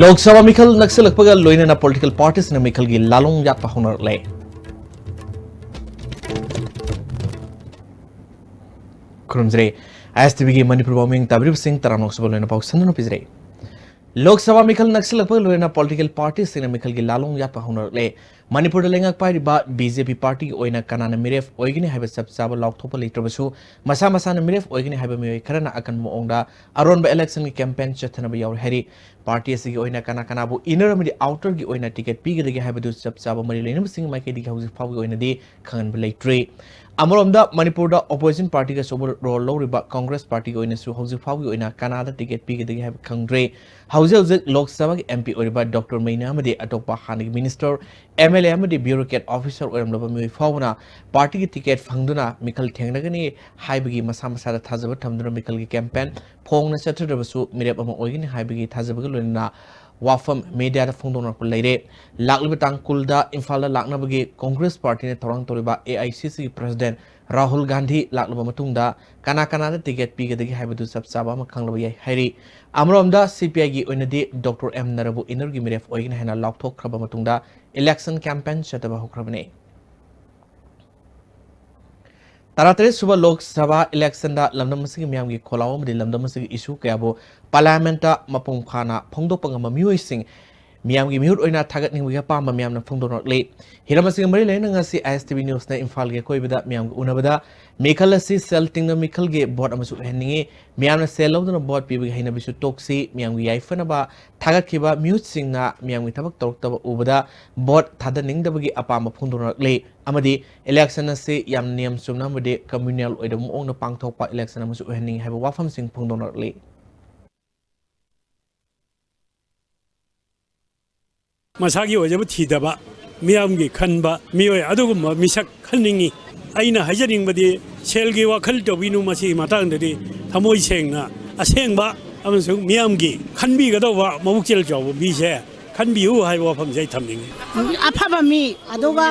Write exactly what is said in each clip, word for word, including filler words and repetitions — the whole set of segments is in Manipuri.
ꯂꯣꯛ ꯁꯚꯥ ꯃꯤꯈꯜ ꯅꯛꯁꯤꯜꯂꯛꯄꯒ ꯂꯣꯏꯅꯅ political parties ꯁꯤꯡꯅ ꯃꯤꯈꯜꯒꯤ ꯂꯥꯂꯣꯡ ꯌꯥꯠꯄ ꯍꯧꯅꯔꯛꯂꯦ꯫ ꯈꯨꯔꯨꯝꯖꯔꯤ꯫ ISTV ꯒꯤ ꯃꯅꯤꯄꯨꯔ ꯄꯥꯎꯃꯤ ꯇꯥꯕꯤꯔꯤꯕꯁꯤꯡ ꯇꯔꯥꯝꯅ ꯑꯣꯛꯆꯕ ꯂꯣꯏꯅ ꯄꯥꯎ ꯁꯟꯗꯣꯛꯅ ꯄꯤꯖꯔꯤ꯫ ꯂꯣꯛ ꯁꯚꯥ ꯃꯤꯈꯜ ꯅꯛꯁꯤꯜꯂꯛꯄꯒ ꯂꯣꯏꯅꯅ political parties ꯁꯤꯡꯅ ꯃꯤꯈꯜꯒꯤ ꯂꯥꯂꯣꯡ ꯌꯥꯠꯄ ꯍꯧꯅꯔꯛꯂꯦ꯫ ꯃꯅꯤꯄꯨꯔꯗ ꯂꯩꯉꯥꯛ ꯄꯥꯏꯔꯤꯕ BJP party ꯒꯤ ꯑꯣꯏꯅ ꯀꯅꯥꯅ ꯃꯤꯔꯦꯞ ꯑꯣꯏꯒꯅꯤ ꯍꯥꯏꯕ ꯆꯞ ꯆꯥꯕ ꯂꯥꯎꯊꯣꯛꯄ ꯂꯩꯇ꯭ꯔꯕꯁꯨ, ꯃꯁꯥ ꯃꯁꯥꯅ ꯃꯤꯔꯦꯞ ꯑꯣꯏꯒꯅꯤ ꯍꯥꯏꯕ ꯃꯤꯑꯣꯏ ꯈꯔꯅ ꯑꯀꯟꯕ ꯃꯑꯣꯡꯗ ꯑꯔꯣꯟꯕ election ꯒꯤ campaign ꯆꯠꯊꯅꯕ ꯌꯥꯎꯔꯤ ꯍꯥꯏꯔꯤ꯫ Party ꯑꯁꯤꯒꯤ ꯑꯣꯏꯅ ꯀꯅꯥ ꯀꯅꯥꯕꯨ inner ꯑꯃꯗꯤ outer ꯒꯤ ꯑꯣꯏꯅ ticket ꯄꯤꯒꯗꯒꯦ ꯍꯥꯏꯕꯗꯨ ꯆꯞ ꯆꯥꯕ ꯃꯔꯤ ꯂꯩꯅꯕꯁꯤꯡꯒꯤ ꯃꯥꯏꯀꯩꯗꯒꯤ ꯍꯧꯖꯤꯛ ꯐꯥꯎꯒꯤ ꯑꯣꯏꯅꯗꯤ ꯈꯪꯍꯟꯕ ꯂꯩꯇ꯭ꯔꯤ꯫ ꯑꯃꯔꯣꯝꯗ, ꯃꯅꯤꯄꯨꯔꯗ opposition party ꯒꯤ ꯑꯆꯧꯕ role ꯂꯧꯔꯤꯕ Congress party ꯒꯤ ꯑꯣꯏꯅꯁꯨ ꯍꯧꯖꯤꯛ ꯐꯥꯎꯒꯤ ꯑꯣꯏꯅ ꯀꯅꯥꯗ ticket ꯄꯤꯒꯗꯒꯦ ꯍꯥꯏꯕ ꯈꯪꯗ꯭ꯔꯤ꯫ ꯍꯧꯖꯤꯛ ꯍꯧꯖꯤꯛ ꯂꯣꯛ ꯁꯚꯥꯒꯤ MP ꯑꯣꯏꯔꯤꯕ ꯗꯣꯛꯇꯔ ꯃꯩꯅꯥ ꯑꯃꯗꯤ ꯑꯇꯣꯞꯄ ꯍꯥꯟꯅꯒꯤ minister, MLA ꯑꯃꯗꯤ bureaucrat officer ꯑꯣꯏꯔꯝꯂꯕ ꯃꯤꯑꯣꯏ ꯐꯥꯎꯕꯅ party ꯒꯤ ticket ꯐꯪꯗꯨꯅ ꯃꯤꯈꯜ ꯊꯦꯡꯅꯒꯅꯤ ꯍꯥꯏꯕꯒꯤ ꯃꯁꯥ ꯃꯁꯥꯗ ꯊꯥꯖꯕ ꯊꯝꯗꯨꯅ ꯃꯤꯈꯜꯒꯤ campaign ꯐꯣꯡꯅ ꯆꯠꯊꯗ꯭ꯔꯕꯁꯨ ꯃꯤꯔꯦꯞ ꯑꯃ ꯑꯣꯏꯒꯅꯤ ꯍꯥꯏꯕꯒꯤ ꯊꯥꯖꯕꯒ ꯂꯣꯏꯅꯅ ꯋꯥꯐꯝ media ꯗ ꯐꯣꯡꯗꯣꯛꯅꯔꯛꯄ ꯂꯩꯔꯦ꯫ ꯂꯥꯛꯂꯤꯕ ꯇꯥꯡ ꯀꯨꯟꯗ ꯏꯝꯐꯥꯜꯗ ꯂꯥꯛꯅꯕꯒꯤ Congress party ꯅ ꯊꯧꯔꯥꯡ ꯇꯧꯔꯤꯕ AICC ꯒꯤ president ꯔꯥꯍꯨꯜ ꯒꯥꯟꯙꯤ ꯂꯥꯛꯂꯕ ꯃꯇꯨꯡꯗ ꯀꯅꯥ ꯀꯅꯥꯗ ticket ꯄꯤꯒꯗꯒꯦ ꯍꯥꯏꯕꯗꯨ ꯆꯞ ꯆꯥꯕ ꯑꯃ ꯈꯪꯂꯕ ꯌꯥꯏ ꯍꯥꯏꯔꯤ꯫ ꯑꯃꯔꯣꯝꯗ, CPI ꯒꯤ ꯑꯣꯏꯅꯗꯤ ꯗꯣꯛꯇꯔ ꯑꯦꯝ ꯅꯔꯥꯕꯨ inner ꯒꯤ ꯃꯤꯔꯦꯞ ꯑꯣꯏꯒꯅꯤ ꯍꯥꯏꯅ ꯂꯥꯎꯊꯣꯛꯈ꯭ꯔꯕ ꯃꯇꯨꯡꯗ election campaign ꯆꯠꯊꯕ ꯍꯧꯈ꯭ꯔꯕꯅꯤ꯫ ꯇꯔꯥꯇꯔꯦꯠ ꯁꯨꯕ ꯂꯣꯛ ꯁꯚꯥ election ꯗ ꯂꯝꯗꯝ ꯑꯁꯤꯒꯤ ꯃꯤꯌꯥꯝꯒꯤ ꯈꯣꯜꯂꯥꯎ ꯑꯃꯗꯤ ꯂꯝꯗꯝ ꯑꯁꯤꯒꯤ issue ꯀꯌꯥꯕꯨ parliament ꯇ ꯃꯄꯨꯡ ꯐꯥꯅ ꯐꯣꯡꯗꯣꯛꯄ ꯉꯝꯕ ꯃꯤꯑꯣꯏꯁꯤꯡ ꯃꯤꯌꯥꯝꯒꯤ ꯃꯤꯍꯨꯠ ꯑꯣꯏꯅ ꯊꯥꯒꯠꯅꯤꯡꯕꯒꯤ ꯑꯄꯥꯝꯕ ꯃꯤꯌꯥꯝꯅ ꯐꯣꯡꯗꯣꯛꯅꯔꯛꯂꯤ꯫ ꯍꯤꯔꯝ ꯑꯁꯤꯒ ꯃꯔꯤ ꯂꯩꯅꯅ ꯉꯁꯤ ISTV news ꯅ ꯏꯝꯐꯥꯜꯒꯤ ꯑꯀꯣꯏꯕꯗ ꯃꯤꯌꯥꯝꯒ ꯎꯅꯕꯗ ꯃꯤꯈꯜ ꯑꯁꯤ ꯁꯦꯜ ꯇꯤꯡꯅ ꯃꯤꯈꯜꯒꯤ vote ꯑꯃꯁꯨ ꯑꯣꯏꯍꯟꯅꯤꯡꯏ꯫ ꯃꯤꯌꯥꯝꯅ ꯁꯦꯜ ꯂꯧꯗꯨꯅ vote ꯄꯤꯕꯒꯤ ꯍꯩꯅꯕꯤꯁꯨ ꯇꯣꯛꯁꯤ꯫ ꯃꯤꯌꯥꯝꯒꯤ ꯌꯥꯏꯐꯅꯕ ꯊꯥꯒꯠꯈꯤꯕ ꯃꯤꯍꯨꯠꯁꯤꯡꯅ ꯃꯤꯌꯥꯝꯒꯤ ꯊꯕꯛ ꯇꯧꯔꯛꯇꯕ ꯎꯕꯗ vote ꯊꯥꯗꯅꯤꯡꯗꯕꯒꯤ ꯑꯄꯥꯝꯕ ꯐꯣꯡꯗꯣꯛꯅꯔꯛꯂꯤ꯫ ꯑꯃꯗꯤ election ꯑꯁꯤ ꯌꯥꯝꯅ ꯅꯤꯌꯝ ꯆꯨꯝꯅ ꯑꯃꯗꯤ communal ꯑꯣꯏꯗꯕ ꯃꯑꯣꯡꯗ ꯄꯥꯡꯊꯣꯛꯄ election ꯑꯃꯁꯨ ꯑꯣꯏꯍꯟꯅꯤꯡꯏ ꯍꯥꯏꯕ ꯋꯥꯐꯝꯁꯤꯡ ꯐꯣꯡꯗꯣꯛꯅꯔꯛꯂꯤ꯫ ꯃꯁꯥꯒꯤ ꯑꯣꯏꯖꯕ ꯊꯤꯗꯕ, ꯃꯤꯌꯥꯝꯒꯤ ꯈꯟꯕ ꯃꯤꯑꯣꯏ ꯑꯗꯨꯒꯨꯝꯕ ꯃꯤꯁꯛ ꯈꯟꯅꯤꯡꯏ꯫ ꯑꯩꯅ ꯍꯥꯏꯖꯅꯤꯡꯕꯗꯤ, ꯁꯦꯜꯒꯤ ꯋꯥꯈꯜ ꯇꯧꯕꯤꯅꯨ, ꯃꯁꯤꯒꯤ ꯃꯇꯥꯡꯗꯗꯤ ꯊꯃꯣꯏ ꯁꯦꯡꯅ ꯑꯁꯦꯡꯕ ꯑꯃꯁꯨꯡ ꯃꯤꯌꯥꯝꯒꯤ ꯈꯟꯕꯤꯒꯗꯧꯕ ꯃꯕꯨꯛꯆꯦꯜ ꯆꯥꯎꯕ ꯃꯤꯁꯦ ꯈꯟꯕꯤꯌꯨ ꯍꯥꯏꯕ ꯋꯥꯐꯝꯁꯦ ꯑꯩ ꯊꯝꯅꯤꯡꯏ꯫ ꯑꯐꯕ ꯃꯤ, ꯑꯗꯨꯒ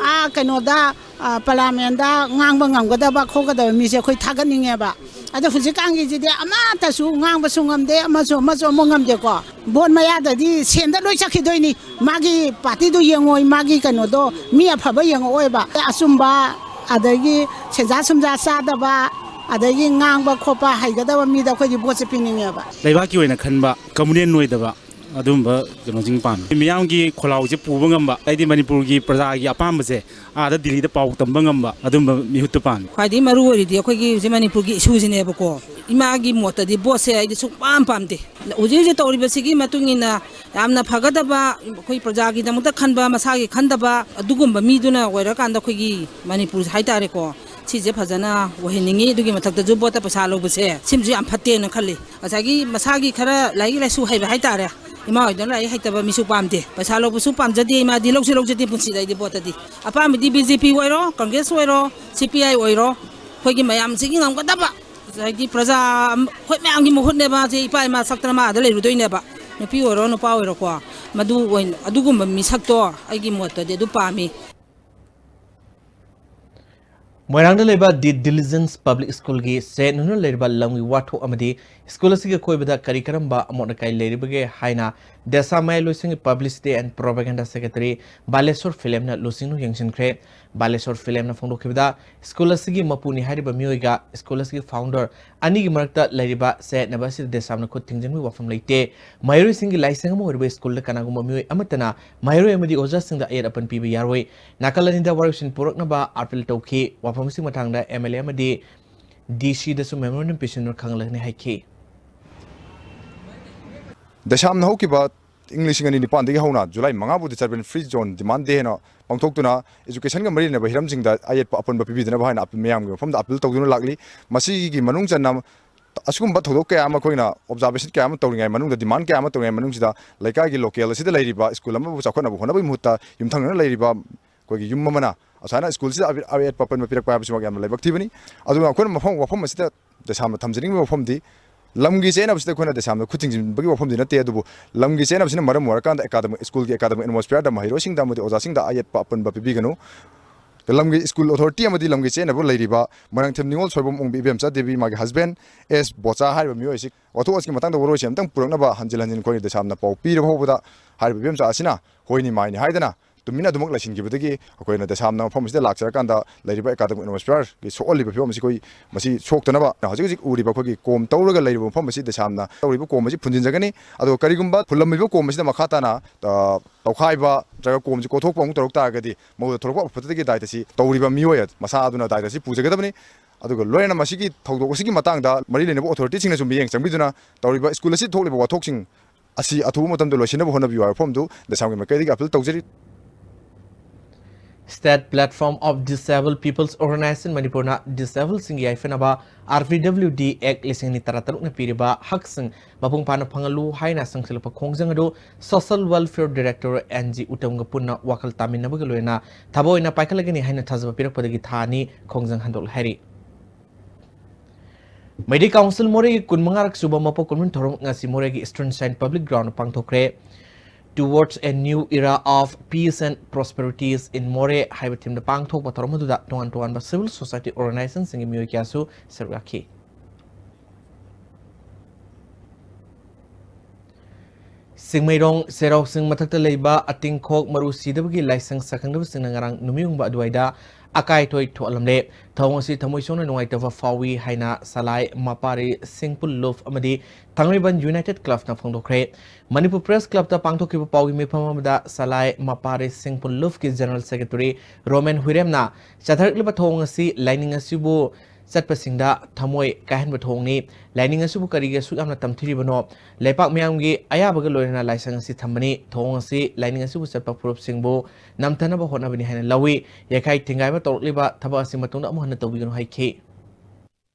ꯑꯥ ꯀꯩꯅꯣꯗ, ꯑꯥ, parliament ꯗ ꯉꯥꯡꯕ ꯉꯝꯒꯗꯕ ꯈꯣꯠꯀꯗꯕ ꯃꯤꯁꯦ ꯑꯩꯈꯣꯏ ꯊꯥꯒꯠꯅꯤꯡꯉꯦꯕ꯫ ꯑꯗꯣ ꯍꯧꯖꯤꯛꯀꯥꯟꯒꯤꯁꯤꯗꯤ ꯑꯃꯠꯇꯁꯨ ꯉꯥꯡꯕꯁꯨ ꯉꯝꯗꯦ, ꯑꯃꯁꯨ ꯑꯃꯁꯨ ꯑꯃꯨꯛ ꯉꯝꯗꯦꯀꯣ꯫ ꯚꯣꯠ ꯃꯌꯥꯗꯗꯤ ꯁꯦꯟꯗ ꯂꯣꯏ ꯆꯠꯈꯤꯗꯣꯏꯅꯤ꯫ ꯃꯥꯒꯤ ꯄꯥꯔꯇꯤꯗꯨ ꯌꯦꯡꯉꯣꯏ, ꯃꯥꯒꯤ ꯀꯩꯅꯣꯗꯣ, ꯃꯤ ꯑꯐꯕ ꯌꯦꯡꯉꯛꯑꯣꯏꯕ꯫ ꯑꯆꯨꯝꯕ, ꯑꯗꯒꯤ ꯁꯦꯟꯖꯥ ꯁꯨꯝꯖꯥ ꯆꯥꯗꯕ, ꯑꯗꯒꯤ ꯉꯥꯡꯕ ꯈꯣꯠꯄ ꯍꯩꯒꯗꯕ ꯃꯤꯗ ꯑꯩꯈꯣꯏꯗꯤ ꯚꯣꯠꯁꯦ ꯄꯤꯅꯤꯡꯉꯦꯕ꯫ ꯂꯩꯕꯥꯛꯀꯤ ꯑꯣꯏꯅ ꯈꯟꯕ, ꯀꯝꯃꯨꯅꯦꯜ ꯑꯣꯏꯗꯕ, ꯑꯗꯨꯝꯕ ꯀꯩꯅꯣꯁꯤꯡ ꯄꯥꯝꯃꯤ꯫ ꯃꯤꯌꯥꯝꯒꯤ ꯈꯣꯜꯂꯥꯎꯁꯦ ꯄꯨꯕ ꯉꯝꯕ, ꯍꯥꯏꯗꯤ ꯃꯅꯤꯄꯨꯔꯒꯤ ꯄ꯭ꯔꯖꯥꯒꯤ ꯑꯄꯥꯝꯕꯁꯦ ꯑꯥꯗ ꯗꯤꯜꯂꯤꯗ ꯄꯥꯎ ꯇꯝꯕ ꯉꯝꯕ, ꯑꯗꯨꯝꯕ ꯃꯤꯍꯨꯠꯇꯨ ꯄꯥꯝꯃꯤ꯫ ꯈ꯭ꯋꯥꯏꯗꯒꯤ ꯃꯔꯨ ꯑꯣꯏꯔꯤꯗꯤ ꯑꯩꯈꯣꯏꯒꯤ ꯍꯧꯖꯤꯛ ꯃꯅꯤꯄꯨꯔꯒꯤ ꯏꯁꯨꯁꯤꯅꯦꯕꯀꯣ꯫ ꯏꯃꯥꯒꯤ ꯃꯣꯠꯇꯗꯤ ꯚꯣꯠꯁꯦ ꯑꯩꯗꯤ ꯁꯨꯡꯄꯥꯝ ꯄꯥꯝꯗꯦ꯫ ꯍꯧꯖꯤꯛ ꯍꯧꯖꯤꯛ ꯇꯧꯔꯤꯕꯁꯤꯒꯤ ꯃꯇꯨꯡ ꯏꯟꯅ ꯌꯥꯝꯅ ꯐꯒꯗꯕ, ꯑꯩꯈꯣꯏ ꯄ꯭ꯔꯖꯥꯒꯤꯗꯃꯛꯇ ꯈꯟꯕ, ꯃꯁꯥꯒꯤ ꯈꯟꯗꯕ, ꯑꯗꯨꯒꯨꯝꯕ ꯃꯤꯗꯨꯅ ꯑꯣꯏꯔꯀꯥꯟꯗ ꯑꯩꯈꯣꯏꯒꯤ ꯃꯅꯤꯄꯨꯔ ꯍꯥꯏꯇꯥꯔꯦꯀꯣ, ꯁꯤꯁꯦ ꯐꯖꯅ ꯑꯣꯏꯍꯟꯅꯤꯡꯉꯤ꯫ ꯑꯗꯨꯒꯤ ꯃꯊꯛꯇꯁꯨ ꯚꯣꯠꯇ ꯄꯩꯁꯥ ꯂꯧꯕꯁꯦ, ꯁꯤꯃꯁꯨ ꯌꯥꯝ ꯐꯠꯇꯦꯅ ꯈꯜꯂꯤ꯫ ꯉꯁꯥꯏꯒꯤ ꯃꯁꯥꯒꯤ ꯈꯔ ꯂꯥꯏꯔꯤꯛ ꯂꯥꯏꯁꯨ ꯍꯩꯕ ꯍꯥꯏꯇꯥꯔꯦ, ꯏꯃꯥ ꯍꯣꯏꯗꯧꯅ ꯂꯥꯏꯔꯤꯛ ꯍꯩꯇꯕ ꯃꯤꯁꯨ ꯄꯥꯝꯗꯦ, ꯄꯩꯁꯥ ꯂꯧꯕꯁꯨ ꯄꯥꯝꯖꯗꯦ꯫ ꯏꯃꯥꯗꯤ ꯂꯧꯁꯨ ꯂꯧꯖꯗꯦ ꯄꯨꯟꯁꯤꯗ꯫ ꯑꯩꯗꯤ ꯚꯣꯠꯇꯗꯤ ꯑꯄꯥꯝꯕꯗꯤ ꯕꯤ ꯖꯦ ꯄꯤ ꯑꯣꯏꯔꯣ, ꯀꯪꯒ꯭ꯔꯦꯁ ꯑꯣꯏꯔꯣ, ꯁꯤ ꯄꯤ ꯑꯥꯏ ꯑꯣꯏꯔꯣ, ꯑꯩꯈꯣꯏꯒꯤ ꯃꯌꯥꯝꯁꯤꯒꯤ ꯉꯝꯒꯗꯕ, ꯍꯥꯏꯗꯤ ꯄ꯭ꯔꯖꯥ ꯑꯩꯈꯣꯏ ꯃꯌꯥꯝꯒꯤ ꯃꯍꯨꯠꯅꯦꯕ꯫ ꯁꯤ ꯏꯄꯥ ꯏꯃꯥ ꯁꯛꯇꯅ ꯃꯥ ꯑꯥꯗ ꯂꯩꯔꯨꯗꯣꯏꯅꯦꯕ, ꯅꯨꯄꯤ ꯑꯣꯏꯔꯣ ꯅꯨꯄꯥ ꯑꯣꯏꯔꯣꯀꯣ꯫ ꯃꯗꯨ ꯑꯣꯏꯅ, ꯑꯗꯨꯒꯨꯝꯕ ꯃꯤꯁꯛꯇꯣ ꯑꯩꯒꯤ ꯃꯣꯠꯇꯗꯤ ꯑꯗꯨ ꯄꯥꯝꯃꯤ꯫ ꯃꯣꯏꯔꯥꯡꯗ ꯂꯩꯕ ꯗꯤ ꯗꯤꯂꯤꯖꯦꯟꯁ ꯄꯕ꯭ꯂꯤꯛ ꯁ꯭ꯀꯨꯜꯒꯤ ꯁꯦ ꯅꯨꯅ ꯂꯩꯔꯤꯕ ꯂꯝꯒꯤ ꯋꯥꯊꯣꯛ ꯑꯃꯗꯤ ꯁ꯭ꯀꯨꯜ ꯑꯁꯤꯒꯤ ꯑꯀꯣꯏꯕꯗ ꯀꯔꯤ ꯀꯔꯝꯕ ꯑꯃꯣꯠ ꯑꯀꯥꯏ ꯂꯩꯔꯤꯕꯒꯦ ꯍꯥꯏꯅ ꯗꯦꯁꯥ ꯃꯌꯥꯏ ꯂꯣꯏꯁꯪꯒꯤ ꯄꯕ꯭ꯂꯤꯁꯤꯇꯤ ꯑꯦꯟ ꯄ꯭ꯔꯣꯄꯥꯒꯦꯟꯗꯥ ꯁꯦꯀ꯭ꯔꯦꯇꯔꯤ ꯕꯥꯂꯦꯁꯣꯔ ꯐꯤꯂꯦꯝꯅ ꯂꯨꯆꯤꯡꯗꯨꯅ ꯌꯦꯡꯁꯤꯟꯈ꯭ꯔꯦ꯫ ꯕꯥꯂꯦꯁꯣꯔ ꯐꯤꯂꯦꯝꯅ ꯐꯣꯡꯗꯣꯛꯈꯤꯕꯗ, ꯁ꯭ꯀꯨꯜ ꯑꯁꯤꯒꯤ ꯃꯄꯨꯅꯤ ꯍꯥꯏꯔꯤꯕ ꯃꯤꯑꯣꯏꯒ ꯁ꯭ꯀꯨꯜ ꯑꯁꯤꯒꯤ ꯐꯥꯎꯟꯗꯔ ꯑꯅꯤꯒꯤ ꯃꯔꯛꯇ ꯂꯩꯔꯤꯕ ꯆꯌꯦꯠꯅꯕ ꯑꯁꯤꯗ ꯗꯦꯁꯥꯝꯅ ꯈꯨꯠ ꯊꯤꯡꯖꯤꯟꯕꯒꯤ ꯋꯥꯐꯝ ꯂꯩꯇꯦ꯫ ꯃꯍꯩꯔꯣꯏꯁꯤꯡꯒꯤ ꯂꯥꯏꯁꯪ ꯑꯃ ꯑꯣꯏꯔꯤꯕ ꯁ꯭ꯀꯨꯜꯗ ꯀꯅꯥꯒꯨꯝꯕ ꯃꯤꯑꯣꯏ ꯑꯃꯠꯇꯅ ꯃꯍꯩꯔꯣꯏ ꯑꯃꯗꯤ ꯑꯣꯖꯥꯁꯤꯡꯗ ꯑꯌꯦꯠ ꯑꯄꯟ ꯄꯤꯕ ꯌꯥꯔꯣꯏ꯫ ꯅꯥꯀꯜ ꯑꯅꯤꯗ ꯋꯥꯔꯣꯏꯁꯤꯟ ꯄꯨꯔꯛꯅꯕ ꯑꯥꯄꯤꯜ ꯇꯧꯈꯤ꯫ ꯋꯥꯐꯝ ꯑꯁꯤꯒꯤ ꯃꯇꯥꯡꯗ ꯑꯦꯝ ꯑꯦꯜ ꯑꯦ ꯑꯃꯗꯤ ꯗꯤ ꯁꯤꯗꯁꯨ ꯃꯦꯃꯣꯔꯦꯟꯗꯝ ꯄꯤꯁꯤꯟꯗꯨꯅ ꯈꯪꯍꯜꯂꯒꯅꯤ ꯍꯥꯏꯈꯤ꯫ ꯗꯦꯁꯥꯝꯅ ꯍꯧꯈꯤꯕ ꯏꯪ ꯂꯤꯁꯤꯡ ꯑꯅꯤ ꯅꯤꯄꯥꯟꯗꯒꯤ ꯍꯧꯅ ꯖꯨꯂꯥꯏ ꯃꯉꯥ ꯐꯥꯎꯗꯤ ꯆꯥꯔꯕꯦꯟ ꯐ꯭ꯔꯤ ꯖꯣꯟ ꯗꯤꯃꯥꯟ ꯗꯦ ꯍꯥꯏꯅ ꯄꯥꯡꯊꯣꯛꯇꯨꯅ educationꯒ ꯃꯔꯤ ꯂꯩꯅꯕ ꯍꯤꯔꯝꯁꯤꯡꯗ ꯑꯌꯦꯠꯄ ꯑꯄꯟꯕ ꯄꯤꯕꯤꯗꯅꯕ ꯍꯥꯏꯅ ꯑꯄꯤꯜ ꯃꯌꯥꯝꯒꯤ ꯃꯐꯝꯗ ꯑꯄꯤꯜ ꯇꯧꯗꯨꯅ ꯂꯥꯛꯂꯤ꯫ ꯃꯁꯤꯒꯤ ꯃꯅꯨꯡ ꯆꯟꯅ ꯑꯁꯤꯒꯨꯝꯕ ꯊꯧꯗꯣꯛ ꯀꯌꯥ ꯑꯃ ꯑꯩꯈꯣꯏꯅ observation ꯀꯌꯥ ꯑꯃ ꯇꯧꯔꯤꯉꯩ ꯃꯅꯨꯡꯗ, demand ꯀꯌꯥ ꯑꯃ ꯇꯧꯔꯤꯉꯩ ꯃꯅꯨꯡꯁꯤꯗ, ꯂꯩꯀꯥꯏꯒꯤ local ꯑꯁꯤꯗ ꯂꯩꯔꯤꯕ ꯁ꯭ꯀꯨꯜ ꯑꯃꯕꯨ ꯆꯥꯎꯈꯠꯅꯕ ꯍꯣꯠꯅꯕꯒꯤ ꯃꯍꯨꯠꯇ ꯌꯨꯝꯊꯪꯅꯅ ꯂꯩꯔꯤꯕ ꯑꯩꯈꯣꯏꯒꯤ ꯌꯨꯝ ꯑꯃꯅ ꯑꯁꯨꯃꯥꯏꯅ ꯁ꯭ꯀꯨꯜꯁꯤꯗ ꯑꯌꯦꯠꯄ ꯑꯄꯟꯕ ꯄꯤꯔꯛꯄ ꯍꯥꯏꯕꯁꯤꯃꯛ ꯌꯥꯝꯅ ꯂꯥꯏꯕꯛ ꯊꯤꯕꯅꯤ꯫ ꯑꯗꯨꯒ ꯑꯩꯈꯣꯏꯅ ꯃꯐꯝ, ꯋꯥꯐꯝ ꯑꯁꯤꯗ ꯗꯦꯁꯥꯝꯅ ꯊꯝꯖꯅꯤꯡꯕ ꯋꯥꯐꯝꯗꯤ, ꯂꯝꯒꯤ ꯆꯌꯦꯠꯅꯕꯁꯤꯗ ꯑꯩꯈꯣꯏꯅ ꯗꯦꯁꯥꯝꯗ ꯈꯨꯠ ꯊꯤꯡꯖꯤꯟꯕꯒꯤ ꯋꯥꯐꯝꯗꯤ ꯅꯠꯇꯦ, ꯑꯗꯨꯕꯨ ꯂꯝꯒꯤ ꯆꯌꯦꯠꯅꯕꯁꯤꯅ ꯃꯔꯝ ꯑꯣꯏꯔꯀꯥꯟꯗ academic, ꯁ꯭ꯀꯨꯜꯒꯤ academic atmosphereꯗ ꯃꯍꯩꯔꯣꯏꯁꯤꯡꯗ ꯑꯃꯗꯤ ꯑꯣꯖꯥꯁꯤꯡꯗ ꯑꯌꯦꯠꯄ ꯑꯄꯟꯕ ꯄꯤꯕꯤꯒꯅꯨ꯫ ꯂꯝꯒꯤ ꯁ꯭ꯀꯨꯜ ꯑꯣꯊꯣꯔꯤꯇꯤ ꯑꯃꯗꯤ ꯂꯝꯒꯤ ꯆꯦꯠꯅꯕ ꯂꯩꯔꯤꯕ ꯃꯣꯏꯔꯥꯡꯊꯦꯝ ꯅꯤꯉꯣꯜ ꯁꯣꯏꯕꯝ ꯑꯣꯡꯕꯤ ꯏꯕꯦꯝꯆꯥ ꯗꯦꯕꯤ, ꯃꯥꯒꯤ ꯍꯁꯕꯦꯟ ꯑꯦꯁ ꯕꯣꯆꯥ ꯍꯥꯏꯔꯤꯕ ꯃꯤꯑꯣꯏ ꯑꯁꯤ ꯋꯥꯊꯣꯛ ꯑꯁꯤꯒꯤ ꯃꯇꯥꯡꯗ ꯋꯥꯔꯣꯏꯁꯤꯟ ꯑꯃꯇꯪ ꯄꯨꯔꯛꯅꯕ ꯍꯟꯖꯤꯟ ꯍꯟꯖꯤꯟ ꯑꯩꯈꯣꯏꯅ ꯗꯁꯥꯝꯅ ꯄꯥꯎ ꯄꯤꯔꯕ ꯐꯥꯎꯕꯗ ꯍꯥꯏꯔꯤꯕ ꯏꯕꯦꯝꯆꯥ ꯑꯁꯤꯅ ꯍꯣꯏꯅꯤ ꯃꯥꯏꯅꯤ ꯍꯥꯏꯗꯅ ꯇꯨꯃꯤꯟꯅ ꯑꯗꯨꯃꯛ ꯂꯩꯁꯤꯟꯈꯤꯕꯗꯒꯤ ꯑꯩꯈꯣꯏꯅ ꯗꯁꯥꯝꯅ ꯃꯐꯝ ꯑꯁꯤꯗ ꯂꯥꯛꯆꯔꯀꯥꯟꯗ ꯂꯩꯔꯤꯕ academic atmosphereꯒꯤ ꯁꯣꯛꯍꯜꯂꯤꯕ ꯐꯤꯕꯝ ꯑꯁꯤ ꯑꯩꯈꯣꯏ ꯃꯁꯤ ꯁꯣꯛꯇꯅꯕ ꯍꯧꯖꯤꯛ ꯍꯧꯖꯤꯛ ꯎꯔꯤꯕ ꯑꯩꯈꯣꯏꯒꯤ ꯀꯣꯝ ꯇꯧꯔꯒ ꯂꯩꯔꯤꯕ ꯃꯐꯝ ꯑꯁꯤ ꯗꯁꯥꯝꯅ ꯇꯧꯔꯤꯕ ꯀꯣꯝ ꯑꯁꯤ ꯐꯨꯟꯖꯤꯟꯖꯒꯅꯤ꯫ ꯑꯗꯨꯒ ꯀꯔꯤꯒꯨꯝꯕ ꯐꯨꯜꯂꯝꯃꯤꯕ ꯀꯣꯝ ꯑꯁꯤꯗ ꯃꯈꯥ ꯇꯥꯅ, ꯑ, ꯇꯧꯈꯥꯏꯕ ꯅꯠꯇ꯭ꯔꯒ ꯀꯣꯝꯁꯤ ꯀꯣꯊꯣꯛꯄ ꯑꯃꯨꯛ ꯇꯧꯔꯛ ꯇꯥꯔꯒꯗꯤ ꯃꯗꯨꯗ ꯊꯣꯛꯂꯛꯄ ꯑꯐꯠꯇꯒꯤ ꯗꯥꯏꯇ ꯑꯁꯤ ꯇꯧꯔꯤꯕ ꯃꯤꯑꯣꯏ ꯃꯁꯥ ꯑꯗꯨꯅ ꯗꯥꯏꯇ ꯑꯁꯤ ꯄꯨꯖꯒꯗꯕꯅꯤ꯫ ꯑꯗꯨꯒ ꯂꯣꯏꯅꯅ ꯃꯁꯤꯒꯤ ꯊꯧꯗꯣꯛ ꯑꯁꯤꯒꯤ ꯃꯇꯥꯡꯗ ꯃꯔꯤ ꯂꯩꯅꯕ ꯑꯣꯊꯣꯔꯤꯇꯤꯁꯤꯡꯅꯁꯨ ꯃꯤꯠꯌꯦꯡ ꯆꯪꯕꯤꯗꯨꯅ ꯇꯧꯔꯤꯕ ꯁ꯭ꯀꯨꯜ ꯑꯁꯤꯗ ꯊꯣꯛꯂꯤꯕ ꯋꯥꯊꯣꯛꯁꯤꯡ ꯑꯁꯤ ꯑꯊꯨꯕ ꯃꯇꯝꯗ ꯂꯣꯏꯁꯤꯟꯅꯕ ꯍꯣꯠꯅꯕꯤꯌꯨ ꯍꯥꯏꯕ ꯋꯥꯐꯝꯗꯨ ꯗꯁꯥꯝꯒꯤ ꯃꯥꯏꯀꯩꯗꯒꯤ ꯑꯄꯤꯜ ꯇꯧꯖꯔꯤ꯫ State Platform of Disabled People's Organization ꯃꯅꯤꯄꯨꯔꯅ ꯗꯤꯁꯦꯕꯜꯁꯤꯡꯒꯤ ꯌꯥꯏꯐꯅꯕ RPWD Act ꯂꯤꯁꯤꯡ ꯑꯅꯤ ꯇꯔꯥꯇꯔꯨꯛꯅ ꯄꯤꯔꯤꯕ ꯍꯛꯁꯤꯡ ꯃꯄꯨꯡ ꯐꯥꯅ ꯐꯪꯍꯜꯂꯨ ꯍꯥꯏꯅ ꯆꯪꯁꯤꯜꯂꯛꯄ ꯈꯣꯡꯖꯪ ꯑꯗꯨ Social Welfare Director N G ꯎꯇꯝꯒ ꯄꯨꯟꯅ ꯋꯥꯈꯜ ꯇꯥꯃꯤꯟꯅꯕꯒ ꯂꯣꯏꯅꯅ ꯊꯕꯛ ꯑꯣꯏꯅ ꯄꯥꯏꯈꯠꯂꯒꯅꯤ ꯍꯥꯏꯅ ꯊꯥꯖꯕ ꯄꯤꯔꯛꯄꯗꯒꯤ ꯊꯥ ꯑꯅꯤ ꯈꯣꯡꯖꯪ ꯍꯟꯗꯣꯛꯂꯦ ꯍꯥꯏꯔꯤ꯫ ꯃꯩꯇꯩ ꯀꯥꯎꯟꯁꯤꯜ ꯃꯣꯔꯦꯒꯤ ꯀꯨꯟꯃꯉꯥꯔꯛ ꯁꯨꯕ ꯃꯄꯣꯛ ꯀꯨꯝꯍꯩ ꯊꯧꯔꯝ ꯉꯁꯤ ꯃꯣꯔꯦꯒꯤ Eastern Shrine Public Ground ꯄꯥꯡꯊꯣꯛꯈ꯭ꯔꯦ꯫ Towards a New Era of Peace and Prosperities in More ꯍꯥꯏꯕ ꯊꯤꯝꯗ ꯄꯥꯡꯊꯣꯛꯄ ꯊꯧꯔꯝ ꯑꯗꯨꯗ ꯇꯣꯉꯥꯟ ꯇꯣꯉꯥꯟꯕ civil society organizationꯁꯤꯡꯒꯤ ꯃꯤꯑꯣꯏ ꯀꯌꯥꯁꯨ ꯁꯔꯨꯛ ꯌꯥꯈꯤ꯫ ꯆꯤꯡꯃꯩꯔꯣꯡ ꯆꯩꯔꯥꯎ ꯆꯤꯡ ꯃꯊꯛꯇ ꯂꯩꯕ ꯑꯇꯤꯡꯈꯣꯛ ꯃꯔꯨ ꯁꯤꯗꯕꯒꯤ ꯂꯥꯏꯁꯪ ꯁꯛꯈꯪꯗꯕꯁꯤꯡꯅ ꯉꯔꯥꯡ ꯅꯨꯃꯤꯠ ꯌꯨꯡꯕ ꯑꯗꯨꯋꯥꯏꯗ ꯑꯀꯥꯏ ꯑꯇꯣꯏ ꯊꯣꯛꯍꯜꯂꯝꯂꯦ꯫ ꯊꯧꯑꯣꯡ ꯑꯁꯤ ꯊꯃꯣꯏ ꯁꯣꯛꯅ ꯅꯨꯡꯉꯥꯏꯇꯕ ꯐꯥꯎꯏ ꯍꯥꯏꯅ ꯁꯂꯥꯏ ꯃꯄꯥꯔꯤ ꯁꯤꯡꯄꯨꯜ ꯂꯨꯞ ꯑꯃꯗꯤ ꯊꯥꯡꯃꯩꯕꯟ United Clubꯅ ꯐꯣꯡꯗꯣꯛꯈ꯭ꯔꯦ꯫ ꯃꯅꯤꯄꯨꯔ Press Clubꯇ ꯄꯥꯡꯊꯣꯛꯈꯤꯕ ꯄꯥꯎꯒꯤ ꯃꯤꯐꯝ ꯑꯃꯗ ꯁꯂꯥꯏ ꯃꯄꯥꯔꯤ ꯁꯤꯡꯄꯨꯜ ꯂꯨꯞꯀꯤ General Secretary ꯔꯣꯃꯦꯟ ꯍꯨꯏꯔꯦꯝꯅ ꯆꯠꯊꯔꯛꯂꯤꯕ ꯊꯧꯑꯣꯡ ꯑꯁꯤ ꯂꯥꯏꯅꯤꯡ ꯑꯁꯤꯕꯨ ꯆꯠꯄꯁꯤꯡꯗ ꯊꯃꯣꯏ ꯀꯥꯏꯍꯟꯕ ꯊꯧꯑꯣꯡꯅꯤ꯫ ꯂꯥꯏꯅꯤꯡ ꯑꯁꯤꯕꯨ ꯀꯔꯤꯒꯤ ꯑꯁꯨꯛ ꯌꯥꯝꯅ ꯇꯝꯊꯤꯔꯤꯕꯅꯣ? ꯂꯩꯄꯥꯛ ꯃꯤꯌꯥꯝꯒꯤ ꯑꯌꯥꯕꯒ ꯂꯣꯏꯅꯅ ꯂꯥꯏꯁꯪ ꯑꯁꯤ ꯊꯝꯕꯅꯤ꯫ ꯊꯧꯑꯣꯡ ꯑꯁꯤ ꯂꯥꯏꯅꯤꯡ ꯑꯁꯤꯕꯨ ꯆꯠꯄ ꯐꯨꯔꯨꯞꯁꯤꯡꯕꯨ ꯅꯝꯊꯅꯕ ꯍꯣꯠꯅꯕꯅꯤ ꯍꯥꯏꯅ ꯂꯧꯏ꯫ ꯌꯩꯈꯥꯏ ꯊꯤꯡꯒꯥꯏꯕ ꯇꯧꯔꯛꯂꯤꯕ ꯊꯕꯛ ꯑꯁꯤ ꯃꯇꯨꯡꯗ ꯑꯃꯨꯛ ꯍꯟꯅ ꯇꯧꯕꯤꯒꯅꯨ ꯍꯥꯏꯈꯤ꯫